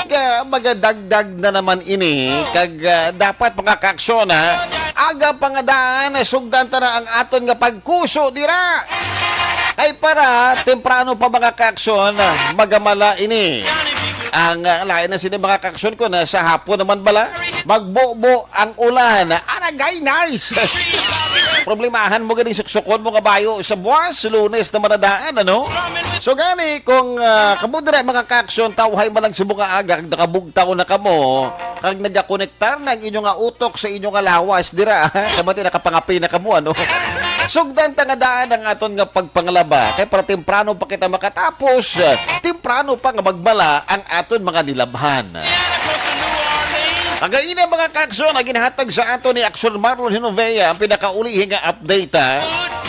nga magadagdag na naman ini, kag, ah, dapat, mga kaaksyon, ha, aga pa nga daan, sugdan ta na ang aton nga pagkuso dira. Ay para temprano pa, mga kaaksyon, magamala ini. Ang, ah, lain na sini, mga kaaksyon, kung, ah, sa hapon naman bala, magbubo ang ulan. Aragay, nice! Problemahan mo ganing suksukon mo nga bayo sa buwas, Lunes naman na daan, ano? So gani, kung, ah, kamo dira, mga kaaksyon, tawhay man lang sa mga aga, kag nakabugtaw na kamo, kag nagakonektar na ang inyo nga utok sa inyo nga lawas dira, kabati nakapangapi na kamo, ano? Sugdan ta nga daan ang aton nga pagpanglaba, kay para temprano pa kita makatapos, temprano pa nga magbala ang aton mga nilabhan. Kagaina, mga kaaksyon, ang ginhatag sa aton ni Aksyon Marlon Hinovea ang pinakaulihi nga update, ha,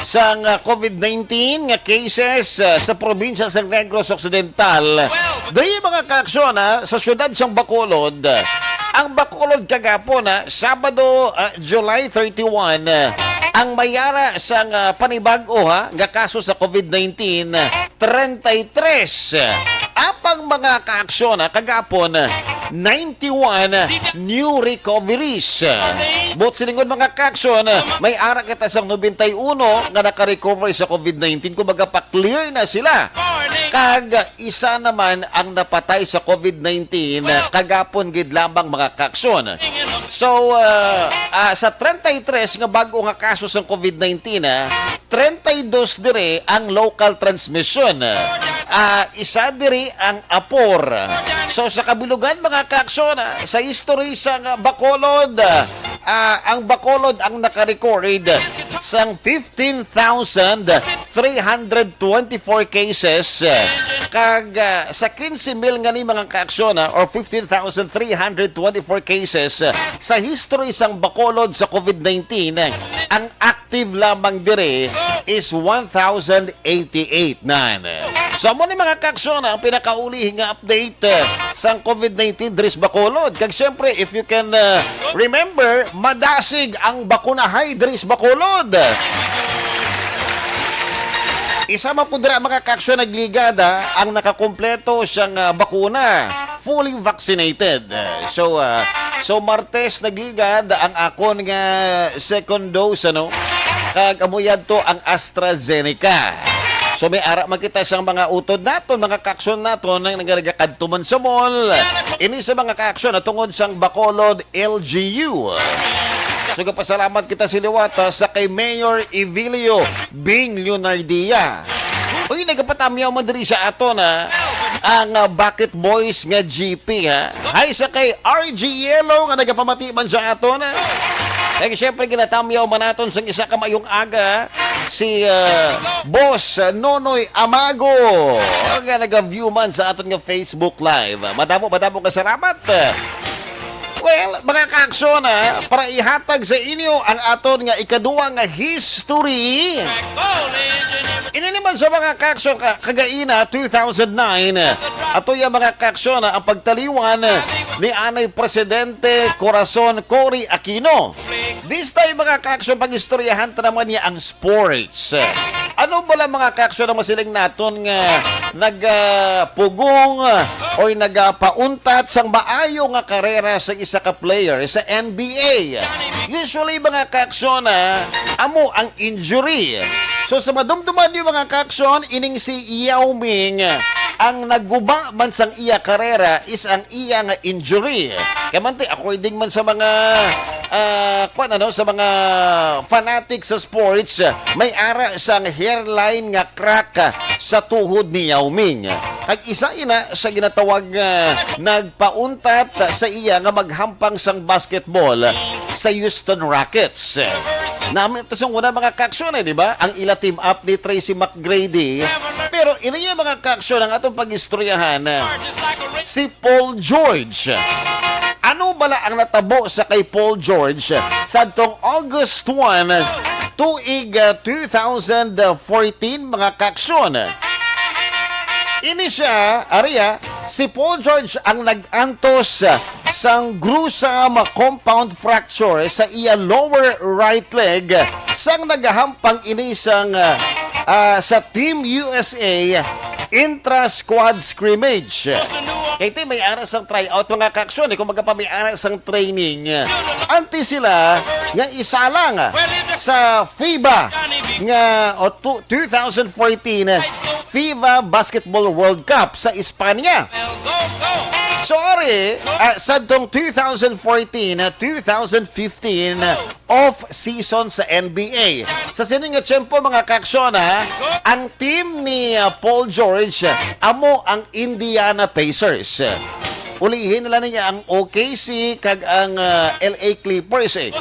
sang, ah, COVID nineteen nga cases, ah, sa probinsya sa Negros Occidental. Diri, mga kaaksyon, ha, sa siyudad sang Bacolod, ang Bacolod kagapon, ha, Sabado, ah, July thirty-one, ah, ang may ara sang, ah, panibag-o, ha, nga kaso sa COVID nineteen, treinta y tres. Apang, mga kaaksyon, ha, kagapon, ninety-one new recoveries. Buot silingon, mga kaaksyon, may ara kita sang nobenta y uno nga naka-recover sa COVID nineteen, kumbaga pa-clear na sila. Kag isa naman ang napatay sa COVID nineteen kagapon gid lamang, mga kaaksyon. So, ah, ah, sa treinta y tres nga bag-o nga kaso sang COVID nineteen, ah, treinta y dos diri ang local transmission. Ah, isa diri ang Apor. So, sa kabilugan, mga kaaksyon, ah, sa history sang Bacolod, ah, ang Bacolod ang naka-record sang fifteen thousand three hundred twenty-four cases, kag, ah, sa quince mil nga ni, mga kaaksyon, ah, or fifteen thousand three hundred twenty-four cases, ah, sa history sang Bacolod sa COVID nineteen, ang active lamang diri is one thousand eighty-eight na. So, amo ni, mga kaaksyon, ang pinakauli nga update, ah, sang COVID nineteen diri sa Bacolod. Kag siyempre, if you can, ah, remember, madasig ang bakunahay diri sa Bacolod. Isa man ko dira, mga kaaksyon, nagligad, ah, ang nakakompleto siyang, ah, bakuna, fully vaccinated. So, ah, so Martes nagligad ang akon nga second dose, ano? Kag amo yadto ang AstraZeneca. So, may ara man kita sang mga utod naton, mga kaaksyon naton, nga nagakadto man sa mall. Ini sa mga kaaksyon na tungod sang Bacolod L G U. So, gapasalamat kita sa liwat, ah, sa kay Mayor Evilio Bing Leonardia. Uy, nagapatamyaw man diri sa aton, ha, ang, ah, Bakit Boys nga G P, ha. Hi sa kay R G Yellow nga nagapamati man sa aton, ha. Kag siyempre, ginatamyaw man naton sang isa ka mayong aga si, ah, Boss Nonoy Amago nga naga-view man sa aton nga Facebook Live. Madamo, madamo nga salamat. Well, mga kaaksyon, ha, para ihatag sa inyo ang aton nga ikaduwa nga history. Ini naman sa mga kaaksyon ka, kagaina, two thousand nine, ato ya, mga kaaksyon, ha, ang pagtaliwan ni anay Presidente Corazon Cory Aquino. This time, mga kaaksyon, pag-istoryahan ta naman niya ang sports. Ano bala, mga kaaksyon, ang masiling naton nga nagapugong, ah, or nagapauntat sang maayo nga karera sa isa ka player sa N B A? Usually, mga kaaksyon, ah, amo ang injury. So, sa madumduman niyo, mga kaaksyon, ining si Yao Ming, Ang nagguba man sang iya karera is ang iya nga injury. Kay manti, according man sa mga, ah, kwan, ano, sa mga fanatic sa sports, may ara sang hairline nga crack sa tuhod ni Yao Ming. Kag isa ina sa ginatawag nga nagpauntat sa iya nga maghampang sang basketball sa Houston Rockets. Nami to sa una, mga kaaksyon, eh, di ba? Ang ila team up ni Tracy McGrady. Pero ini, mga kaaksyon, ang atong pag-istoryahan, si Paul George. Ano bala ang natabo sa kay Paul George sadtong August one, tuig, ah, two thousand fourteen, mga kaaksyon? Ini siya, ari, ah, si Paul George ang nag-antos sang gruesome compound fracture sa iya lower right leg sang nagahampang ini sang, ah, ah, sa Team U S A intra-squad scrimmage. Kay ti may ara sang tryout, mga kaaksyon, eh, kumbaga pa may ara sang training. Anti sila nga isalang sa FIBA nga, o, tu-, two thousand fourteen FIBA Basketball World Cup sa Espanya. Sorry, ah, sadtong two thousand fourteen, ah, two thousand fifteen off-season sa N B A. Sa sini nga tiyempo, mga kaaksyon, ha, ang team ni, ah, Paul George, amo ang Indiana Pacers. Ulihin nila niya ang O K C kag ang, ah, L A Clippers, eh.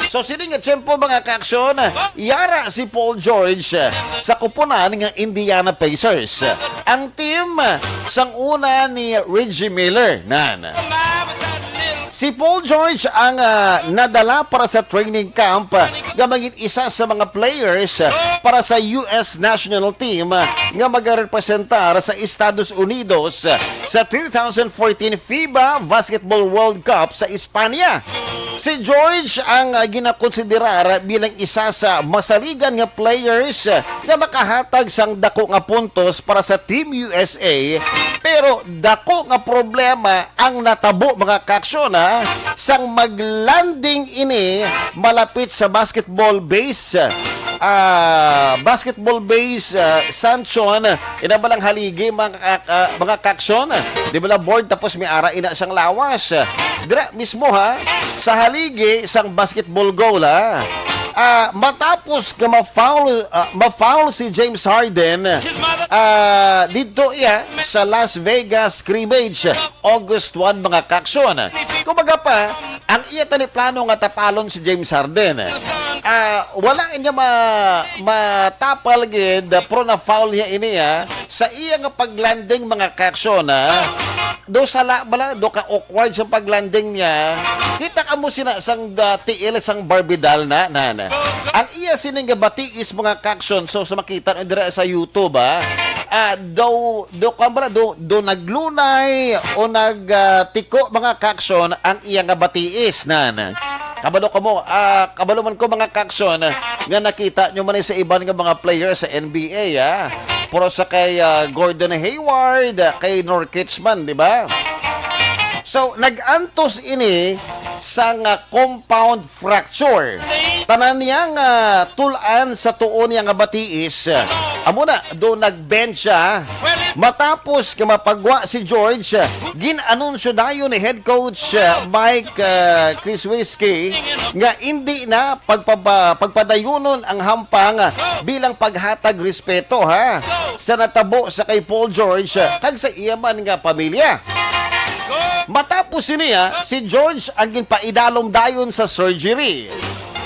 So, sini nga tiyempo, mga kaaksyon, yara si Paul George sa kupunan nga Indiana Pacers. Ang team sang una ni Reggie Miller, nan. Si Paul George ang, ah, nadala para sa training camp, ah, nga maging isa sa mga players, ah, para sa U S national team, ah, nga magarepresentar sa Estados Unidos, ah, sa two thousand fourteen FIBA Basketball World Cup sa Espanya. Si George ang, ah, ginakonsiderar bilang isa sa masaligan nga players, ah, nga makahatag sang dako nga puntos para sa Team U S A, pero dako nga problema ang natabo, mga kaaksyon, ha, sang mag-landing ini malapit sa basketball base, ah, basketball base, ah, Sanchon, ina ba lang haligi, mga, ah, ah, mga kaaksyon? Di ba lang board, tapos may ara ina sang lawas? Dira mismo, ha, sa haligi sang basketball goal, ha. Ah, matapos nga ma-foul, ah, ma-foul si James Harden, ah, didto iya sa Las Vegas scrimmage, August one, mga kaaksyon. Kumbaga pa, ang iya tani plano nga tapalon si James Harden. Ah, wala niya ma-, matapal gid, pero na-foul niya ini, ah, sa iya nga pag-landing, mga kaaksyon, ah. Do sala bala, do ka awkward sa pag-landing niya. Kita ka mo sina sang, ah, tiil sang Barbie doll na, na, na. Ang iya sini nga batiis, mga kaaksyon, so sa makita na dira sa YouTube, ah, ah, do, do, kwan bala, do, do naglunay o nag, ah, tiko, mga kaaksyon, ang iya nga batiis, na, na. Kabalo kamo, ah, kabalo man ko, mga kaaksyon, nga nakita nyo man sa iban nga mga player sa N B A, ah. Pero sa kay, ah, Gordon Hayward, ah, kay Nurkic man, di ba? So, nag-antos ini sang, ah, compound fracture. Tanan niya nga tul-an sa tuo niya nga batiis. Amo na, do nag-bench siya. Matapos nga mapagwa si George, gin-anunsyo dayon ni head coach, uh, Mike, uh, Krzyzewski nga indi na pagpaba-, pagpadayunon ang hampang bilang paghatag respeto, ha, sa natabo sa kay Paul George kag sa iya man nga pamilya. Matapos sini, ha, si George ang ginpaidalom dayon sa surgery.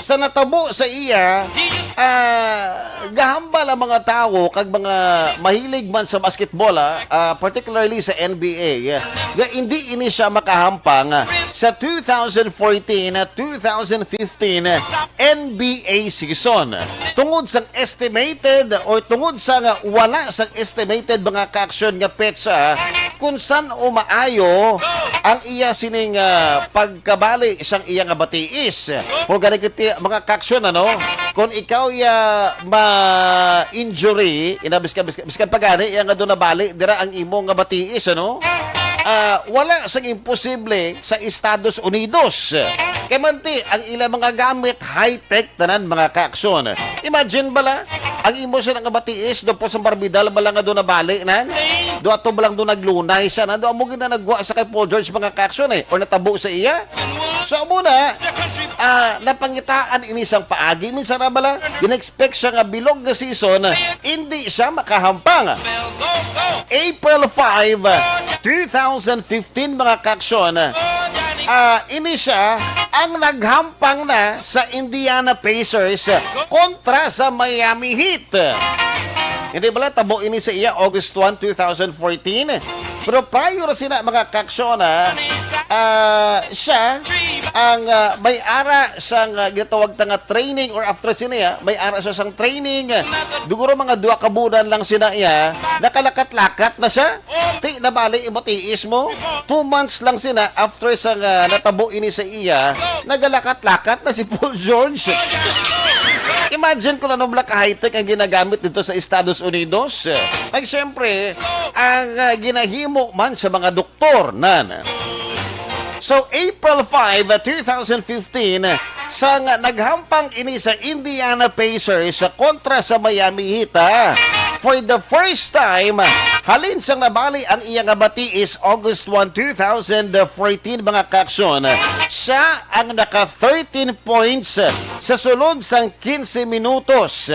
Sa natabo sa iya, ah, gahambal ang mga tawo kag mga mahilig man sa basketball, ah, ah, particularly sa N B A, ah, nga indi ini siya makahampang, ah, sa two thousand fourteen at two thousand fifteen N B A season. Tungod sa estimated or tungod sa nga wala sa estimated, mga kaaksyon, nga petsa, kung san-o maayo ang iya sining, ah, pagkabali sang iya nga batiis. Kung gani kiti, mga kaaksyon, ano, kung ikaw ya ma-injury, ina, biskan, biskan, biskan pa gani, iya nga do nabali dira ang imo nga batiis, ano? Ah, wala sang imposible sa Estados Unidos. Kay manti, ang ilang mga gamit, high-tech tanan, mga kaaksyon. Imagine bala, ang imo sila nga batiis, do po sa Barbie doll bala nga do nabali, nan? Do ato ba lang do naglunay siya? Nando amo gid na nagwa sa kay Paul George, mga ka-aksyon, eh, or natabo sa iya? So, amo na, ah, napangitaan ini sang paagi. Minsan na bala, gina-expect siya nga bilog nga season, hindi siya makahampang. April five, two thousand fifteen, mga ka-aksyon, ah, ini siya ang naghampang na sa Indiana Pacers kontra sa Miami Heat. Hindi bala tabo ini sa iya August one, two thousand fourteen. Pero prior sina, mga ka-aksyon, ah, ah, siya ang, ah, may ara sang, ah, ginatawag ta nga training, or after sini, ah, may ara siya sang training. Duguro mga duha ka bulan lang sina iya, nakalakat-lakat na siya. Ti, nabali, imatiis mo. Two months lang sina after sa nga natabo ini sa iya, nagalakat-lakat na si Paul George. Imagine kung ano bala ka high-tech ang ginagamit dito sa Estados Unidos. Ay, siyempre, ang, ah, ginahimo man sa mga doktor, nan. So, April five, two thousand fifteen, sang naghampang ini sa Indiana Pacers kontra sa Miami Heat, ah. For the first time, halin sang nabali ang iya nga batiis August one, two thousand fourteen, mga ka-aksyon, siya ang naka thirteen points sa sulod sang quince minutos.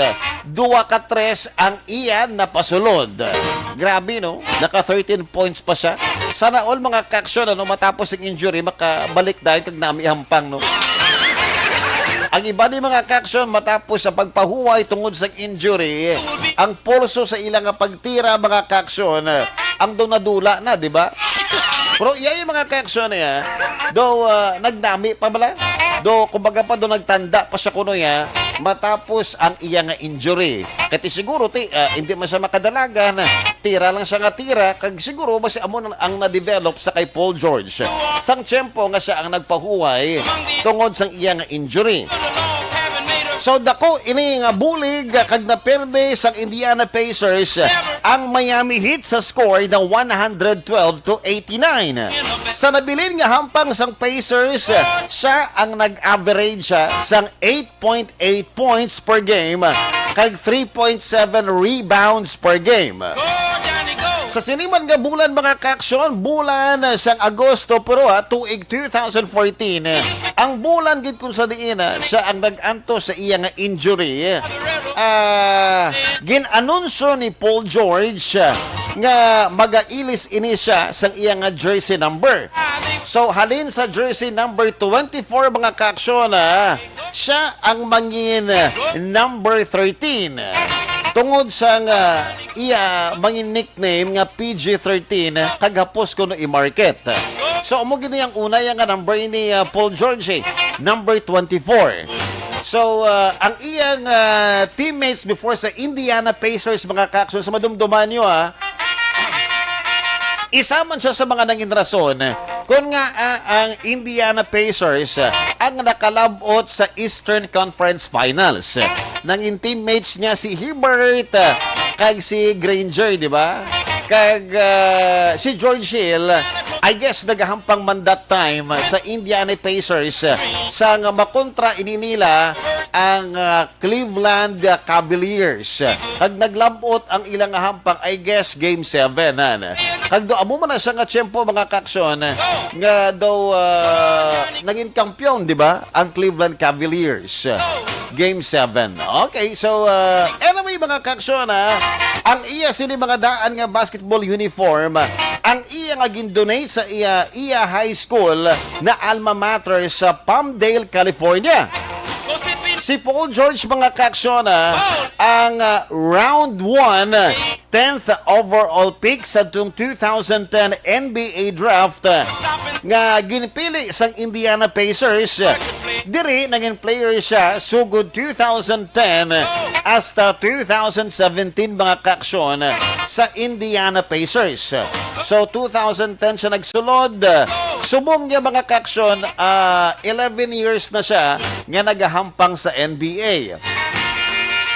Dua ka tres ang iya napasulod. Grabe, no? Naka thirteen points pa siya. Sana all, mga ka-aksyon, ano, matapos ang injury, makabalik dayon kag nami hampang, no? Ang iba ni, mga ka-aksyon, matapos sa pagpahuway tungod sa injury, ang pulso sa ila nga pagtira, mga ka-aksyon, ang daw nadula na, di ba? Pero iya yung mga ka-aksyon niya, daw, ah, nagnami pa bala. Do, kumbaga pa, do nagtanda pa siya kuno ya, matapos ang iya nga injury. Kati siguro, ti, ah, hindi man siya makadalagan, tira lang siya nga tira, kag siguro basi amo nang ang na-develop sa kay Paul George. Sang tiyempo nga siya ang nagpahuway tungod sang iya nga injury. So, dako ini nga bulig kag naperde sang Indiana Pacers ang Miami Heat sa score na one hundred twelve to eighty-nine. Sa nabilin nga hampang sang Pacers, siya ang nag-average, ah, sang eight point eight points per game kag three point seven rebounds per game. Sa sini man nga bulan, mga ka-aksyon, bulan sang Agosto, pero, ah, tuig two thousand fourteen, ang bulan gid kung sa diin, ah, siya ang nag-antos sa iya nga injury. Ah, gin-anunsyo ni Paul George, ah, nga magailis ini siya sang iya nga jersey number. So, halin sa jersey number twenty-four, mga ka-aksyon, ah, siya ang mangin, ah, number thirteen. Tungod sa nga iya mangin nickname nga P G thirteen, ah, kag hapos kuno i-market. So, amo gid ang una ya nga number ni, ah, Paul George, eh, number twenty-four. So, ah, ang iyang, ah, teammates before sa Indiana Pacers, mga ka-aksyon, sa madumduman nyo, ah, isa man siya sa mga nangin rason kun nga, ah, ang Indiana Pacers, ah, ang nakalabot sa Eastern Conference Finals. Nangin teammates niya si Hibbert, ah, kag si Granger, di ba? Kag, ah, si George Hill, I guess, nagahampang man that time sa Indiana Pacers, ah, sa nga makontra ini nila ang, ah, Cleveland, ah, Cavaliers. Kag naglabot ang ilang hampang, I guess, Game seven, han. Kag do amo man na siya nga tiyempo, mga ka-aksyon, nga daw, ah, nangin kampiyon, di ba, ang Cleveland Cavaliers. Game seven. Okay, so, ah, anyway, mga ka-aksyon, ha, ang iya sini mga daan nga basketball uniform, ang iya nga gin-donate sa iya, iya high school na alma mater sa Palmdale, California. Si Paul George, mga ka-aksyon, ah, ang, ah, round one, tenth overall pick sa tung two thousand ten N B A draft, ah, nga ginpili sang Indiana Pacers. Diri nangin player siya sugod two thousand ten hasta two thousand seventeen, mga ka-aksyon, sa Indiana Pacers. So, two thousand ten siya nagsulod. Subong niya, mga ka-aksyon, ah, eleven years na siya nga nagahampang sa N B A.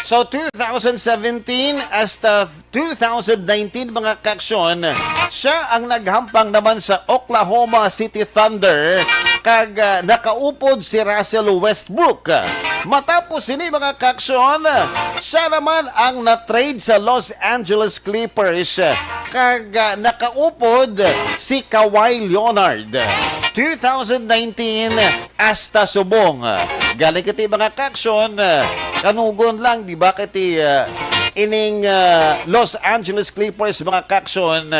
So, two thousand seventeen hasta two thousand nineteen, mga ka-aksyon, siya ang naghampang naman sa Oklahoma City Thunder kag, ah, nakaupod si Russell Westbrook. Matapos sini, mga kaaksyon, siya naman ang na-trade sa Los Angeles Clippers, kag, ah, nakaupod si Kawhi Leonard. Two thousand nineteen hasta subong. Galing kiti, mga kaaksyon, kanugon lang, di ba, kiti, ah, ining, ah, Los Angeles Clippers, mga kaaksyon,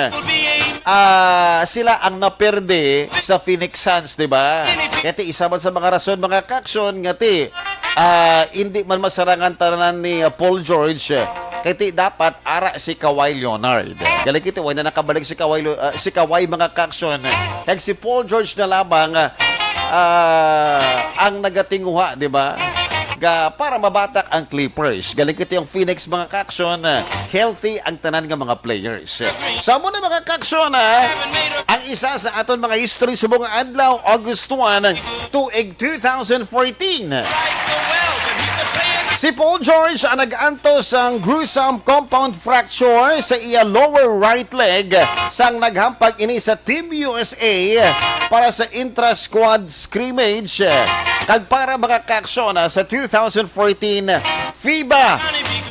ah, sila ang naperde sa Phoenix Suns, di ba? Kaya ti isa man sa mga rason, mga kaaksyon, nga ti, ah, hindi man masarangan tanan ni, ah, Paul George. Kaya ti dapat ara si Kawhi Leonard. Galing kiti, wala na nakabalik si Kawhi, Lo- ah, si Kawhi, mga kaaksyon. Kag si Paul George na lamang, ah, ang nagatinguha, di ba? Ga, para mabatak ang Clippers. Galing kiti yung Phoenix, mga kaaksyon. Healthy ang tanan nga mga players. Sa amo na, mga kaaksyon, ha? Ang isa sa aton mga history sa mga adlaw, August one, tuig two thousand fourteen. Si Paul George ang nag-antos sang gruesome compound fracture sa iya lower right leg sang naghampag ini sa Team U S A para sa intra-squad scrimmage, kag para, mga kaaksyon, sa two thousand fourteen FIBA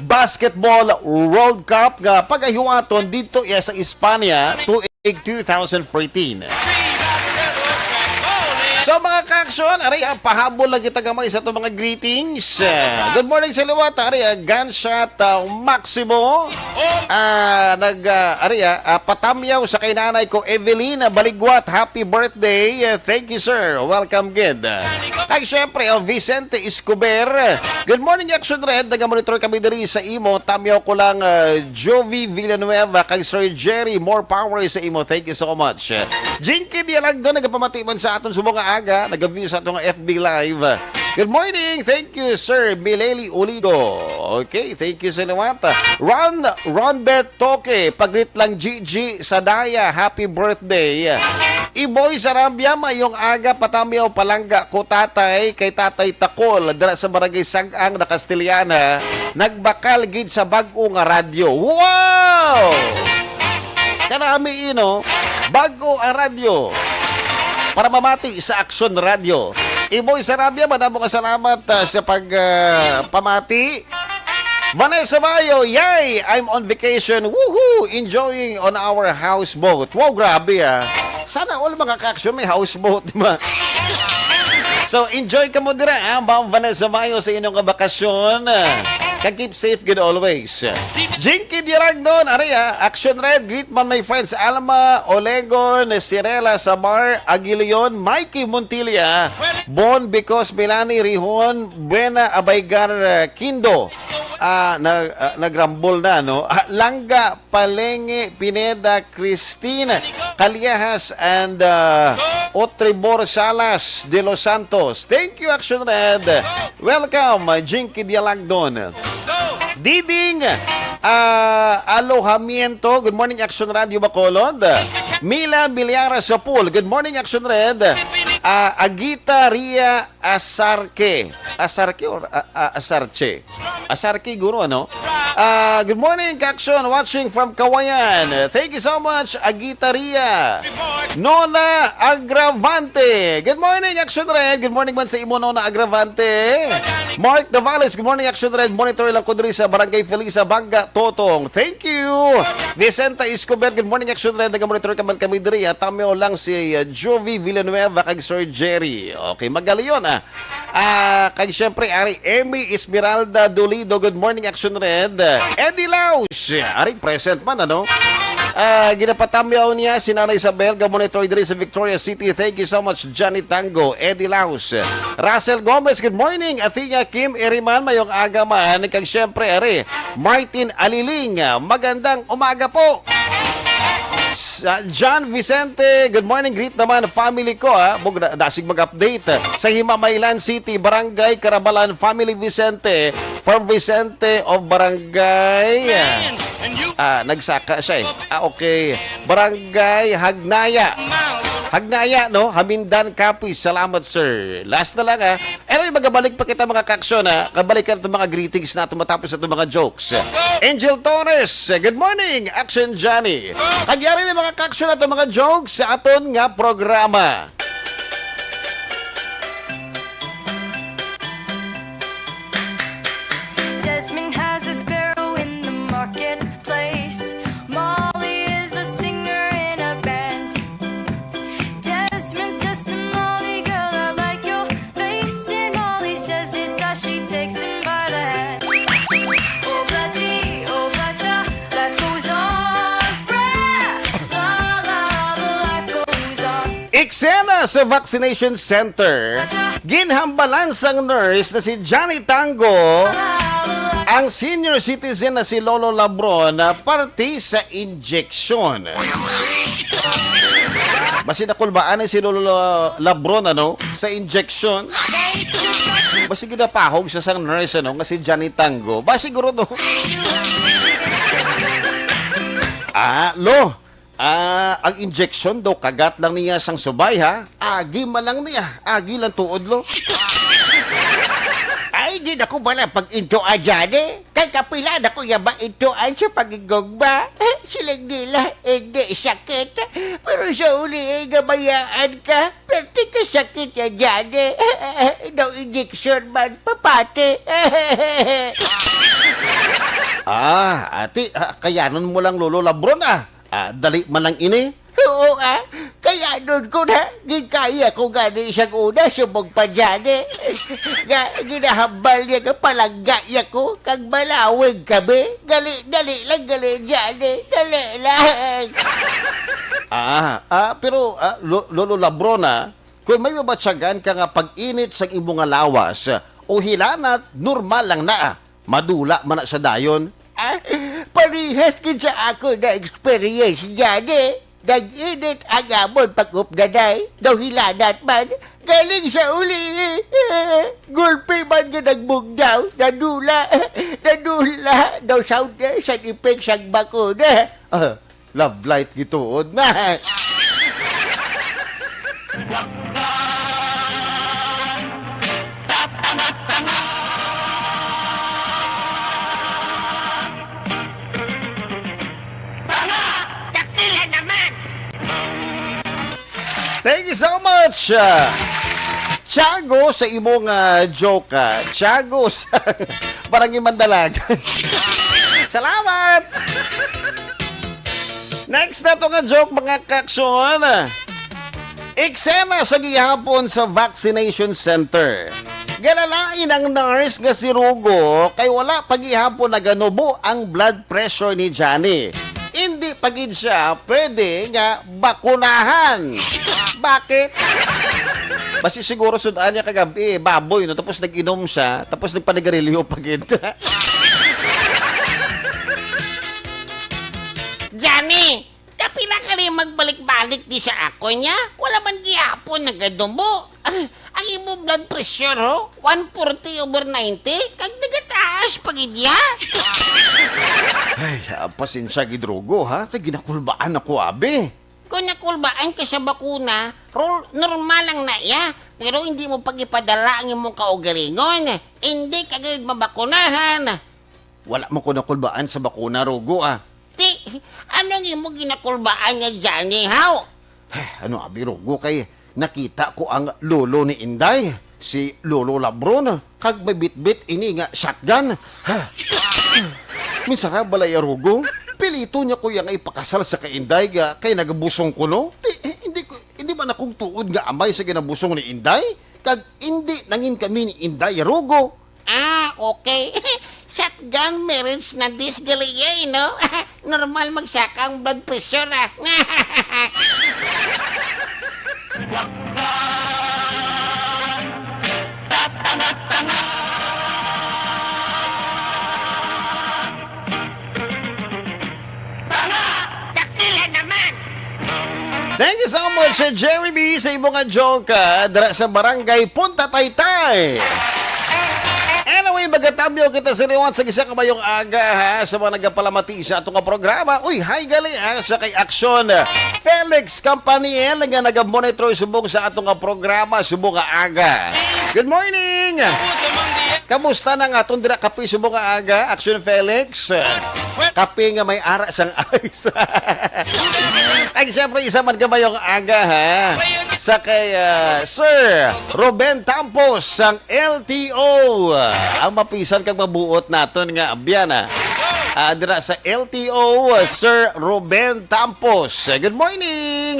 Basketball World Cup nga pagahiwaton didto iya sa Espanya tuig two thousand fourteen. So, mga kaaksyon, ari, ah, pahabol lang kita gamay sa atong mga greetings. Ah, good morning sa liwat, ari, ah, Gunshot, ah, Maximo. Ah, nag, ah, ari, ah, ah, patamyaw sa kay nanay ko, Evelyn, ah, Baligwat, happy birthday. Ah, thank you, sir. Welcome, gid. Kag syempre, oh, Vicente Escobar. Good morning, Action Red. Naga-monitor kami diri sa imo. Tamyaw ko lang, ah, Jovi Villanueva, kag Sir Jerry. More power sa imo. Thank you so much. Jinky Dialagdo, nagapamati man sa aton subong nga aga. Naga-view sa aton nga F B Live. Good morning. Thank you, Sir Mileli Uligo. Okay, thank you sa liwat. Ron, Ron Bet Toke, pagrit lang, Gigi Sadaya, happy birthday. Iboy Sarabia, mayong aga, patamyaw, palangga ko, tatay, kay Tatay Takol, dira sa Barangay Sag-ang, na Castellana, nagbakal gid sa bag-o nga radyo. Wow! Kanami, ino, bag-o ang radyo para mamati sa Aksyon Radyo. Iboy Sarabia, madamo nga salamat, ah, sa pag, ah, pamati. Vanessa Bayo, yay! I'm on vacation. Woohoo! Enjoying on our houseboat. Wow, grabe, ah. Sana all, mga kaaksyon, may houseboat, di ba? So, enjoy ka mo dira, ah, Ma'am Vanessa Bayo, sa inyong bakasyon. Kag keep safe, good always. Jinky Dialagdon, ari, ah, Action Red, greet man my friends Alma, Olegon, Sirela, Samar, Aguilion, Mikey Montilla, Bon, Because, Melanie, Rihon, Buena, Abaygar, ah, Kindo. Ah, nag, ah, nagrambol na, no? Ah, Langga, Palenge, Pineda, Christine, Callejas, and, ah, Otribor Salas de los Santos. Thank you, Action Red. Welcome, Jinky Dialagdon. Diding, ah, Alojamiento. Good morning, Action Radio Bacolod. Mila Bilyara Sapul. Good morning, Action Red. Ah, Agita Ria Asarque. Asarque or, ah, ah, Asarche? Asarque, guro, ano? Ah, good morning, Kakson. Watching from Kawayan. Thank you so much, Agita Ria. Nona Agravante. Good morning, Action Red. Good morning man sa imo, Nona Agravante. Mark Davales, good morning, Action Red. Monitor lang ko diri sa Barangay Felisa, Banga, Totong. Thank you. Vicenta Escobar, good morning, Action Red. Naga-monitor ka man kami diri, ah. Tamyo lang si, ah, Jovi Villanueva kag Sir Jerry. Okay, magaliyon, ah. Ah, kag syempre, ari, Emmy Esmeralda Dolido, good morning, Action Red. Eddie Laus, ari, present man, ano? Ah, ginapatamyaw niya si Nanay Isabel, ga-monitor diri sa Victoria City. Thank you so much, Johnny Tango, Eddie Laus. Russell Gomez, good morning. Athena Kim Eriman, mayong aga man. Kag syempre, ari, Martin Aliling, magandang umaga po. Sa John Vicente, good morning, greet naman family ko, ha. Bug, da-, dasig mag-update. Sa Himamaylan City, Barangay Carabalan, family Vicente, from Vicente of Barangay. Ah, nagsaka siya eh. Ah, okay. Barangay Hagnaya. Hagnaya, no? Hamindan, Capiz. Salamat, sir. Last na lang, ha. Anyway, magabalik pa kita, mga kaaksyon, ha. Kabalikan itong mga greetings natin matapos itong mga jokes. Angel Torres, good morning, Action Johnny. Kagyari na, mga kaaksyon, ato mga jokes sa aton nga programa. Jasmine has a sparrow in the marketplace. Molly is a singer in a band. Jasmine says to Molly, "Girl, I like your face." And Molly says this as she takes him by the hand. Oh, bloody, oh, bloody, life goes on. Brah! La, la, la, life goes on. Eksena sa vaccination center. Ginhambalan sang nurse na si Johnny Tango ang senior citizen na si Lolo Labron na parte sa injection. Basi nakulbaan ni si Lolo La-, Labron, ano, sa injection. Basi ginapahog siya sang nurse, ano, nga si Johnny Tango. Ba, siguro, no? Ah, lo, ah, ang injection daw kagat lang niya sang subay, ha? Agi man lang niya. Agi lang tuod, lo. Ay, di na ko bala pag-intuan dyan, eh. Kay kapila na ko niya maintuan sa pagigugma. Siling nila, hindi sakit. Pero sa uli, eh, gabayaan ka. Perti ka sakit niya dyan, eh. Daw injection man, papati. Ah, ati, ah, kayanon mo lang, Lolo Labron, ah. Ah, dali man lang ini. Oo, ah. Kayanon ko na. Ginkaya ko gani siyang una, subong pa dyan, eh. Nga, ginahambal niya nga palangga niya ko, kag malawig kami. Dali, dali lang, gali dyan, eh. Dali lang. Ah, ah, pero, ah, Lo-, Lolo Labron, ah, kung may mabatyagan ka nga pag-init sang imo nga lawas, o hilanat, normal lang na, ah. Madula man na sa dayon. Ah, parehas gid sa ako na experience niya, eh. Nag-init ang amon pag-updaday, daw hilanat man. Galing sa uli, gulpi man nga nagbugnaw, nadula, nadula, daw sound, eh, side effects ang bakuna. Ah, love life gituod na. Thank you so much. Ah, Tiago, sa imong, ah, joke, ah. Tiago sa Barangay Mandalagan. Salamat! Next na to nga joke, mga kaksyon. Eksena sa gihapon sa vaccination center. Ginalain ang nurse nga si Rugo kay wala pa gihapon naganubo ang blood pressure ni Johnny. Hindi pa gid siya pwede nga bakunahan. Bakit? Basi siguro sud-an niya kagabi, eh, baboy, no? Tapos nag-inom siya, tapos nagpanigarilyo pa gid. Johnny, kapila ka rin magbalik-balik di sa ako niya? Wala man gihapon nagadumo. Ah, ang imo blood pressure, ho? One forty over ninety? Kag nagataas pa gid ya? Ay, ah, pasensya gid, Rugo, ha? Kay ginakulbaan ako, abi. Kung nakulbaan ka sa bakuna, rol-, normal lang na iya. Pero hindi mo pag-ipadala ang imong kaugalingon. Hindi ka gid mabakunahan. Wala mo ko nakulbaan sa bakuna, Rugo, ah. Ti, ano ang imo ginakulbaan nga Johnny, haw? Ano, abi, Rugo, kay nakita ko ang lolo ni Inday, si Lolo Labron, kag may bitbit ini nga shotgun. Minsara balay, Rugo. Pilito niya ko iya nga ipakasal sa kay Inday nga kay nagabusong ko, no? Ti, hindi ko, hindi man akong tuod nga amay sa ginabusong ni Inday, kag hindi nangin kami ni Inday, Rugo. Ah, okay. Shotgun marriage na this gali, eh, no? Normal magsaka ang blood pressure, ah. Thank you so much, Jerry B, sa imo nga joke, ah, dira sa Barangay Punta Taytay. Anyway, magatamyo kita sa liwat sa isa ka mayong aga, ha, sa mga nagapalamati sa ato nga programa. Uy, hi gali, ha, sa kay Action Felix Campaniel nga naga-monitor subong sa ato nga programa, subong nga aga. Good morning! Kamusta na nga aton dira kape subong nga aga, Action Felix? Kape nga may ara sang ice. Ay, siyempre, isa man kamayong aga, ha? Sa kay, ah, Sir Ruben Tampos sang L T O. Ang mapisan kag mabuot naton nga abyan, ah. Ah, dira sa L T O, Sir Ruben Tampos. Good morning!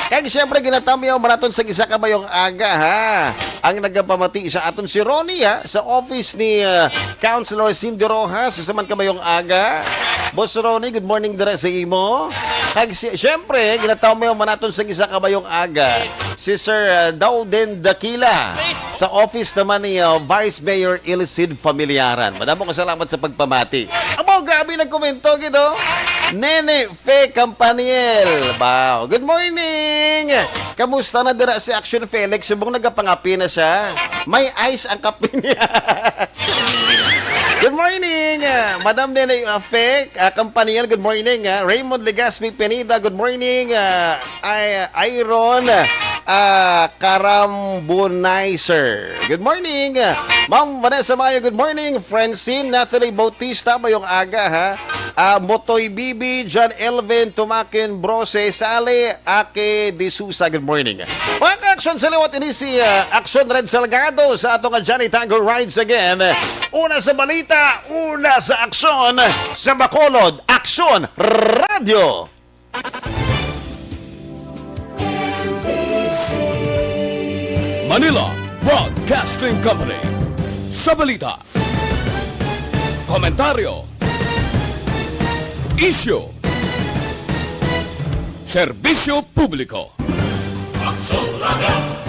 Kag siyempre, ginatamyaw man naton sa isa kamayong aga, ha? Ang nagapamati sa aton si Ronnie, ha? Sa office ni, ah, Councilor Cindy Rojas, sa man kamayong aga. Boss Ronnie, good morning dira sa imo. Kag si, siyempre, ginatamyaw man naton sa isa kamayong aga, si Sir, ah, Dauden Dakila sa office naman ni, ah, Vice Mayor Ilcid Familiaran. Madamo ka salamat sa pagpamati. Amo, grabe nagkomento gid, oh. Nene Fe Campaniel. Wow. Good morning. Kamusta na dira si Action Felix? Subong nagapangapi na siya. May ice ang kape niya. Good morning, ah, Madam Nene, ah, Fe, ah, Campaniel, good morning, ah. Raymond Legaspi Pineda, good morning, ah, ay, Iron, ah, Karambunizer. Good morning, ah, Ma'am Vanessa Mayo, good morning. Francine Natalie Bautista, mayong aga, ha. Ah, Motoy Bibi, John Elvin Tumakin, Brose Sale, Ake D'Souza, good morning. Mga ka-aksyon, sa liwat ini si, ah, Aksyon Red Salgado sa ato nga Johnny Tango Rides Again. Una sa balita, una sa aksyon, sa Bacolod, Aksyon Radio. Manila Broadcasting Company. Sa balita, komentaryo, isyu, serbisyo publiko. Aksyon Radio.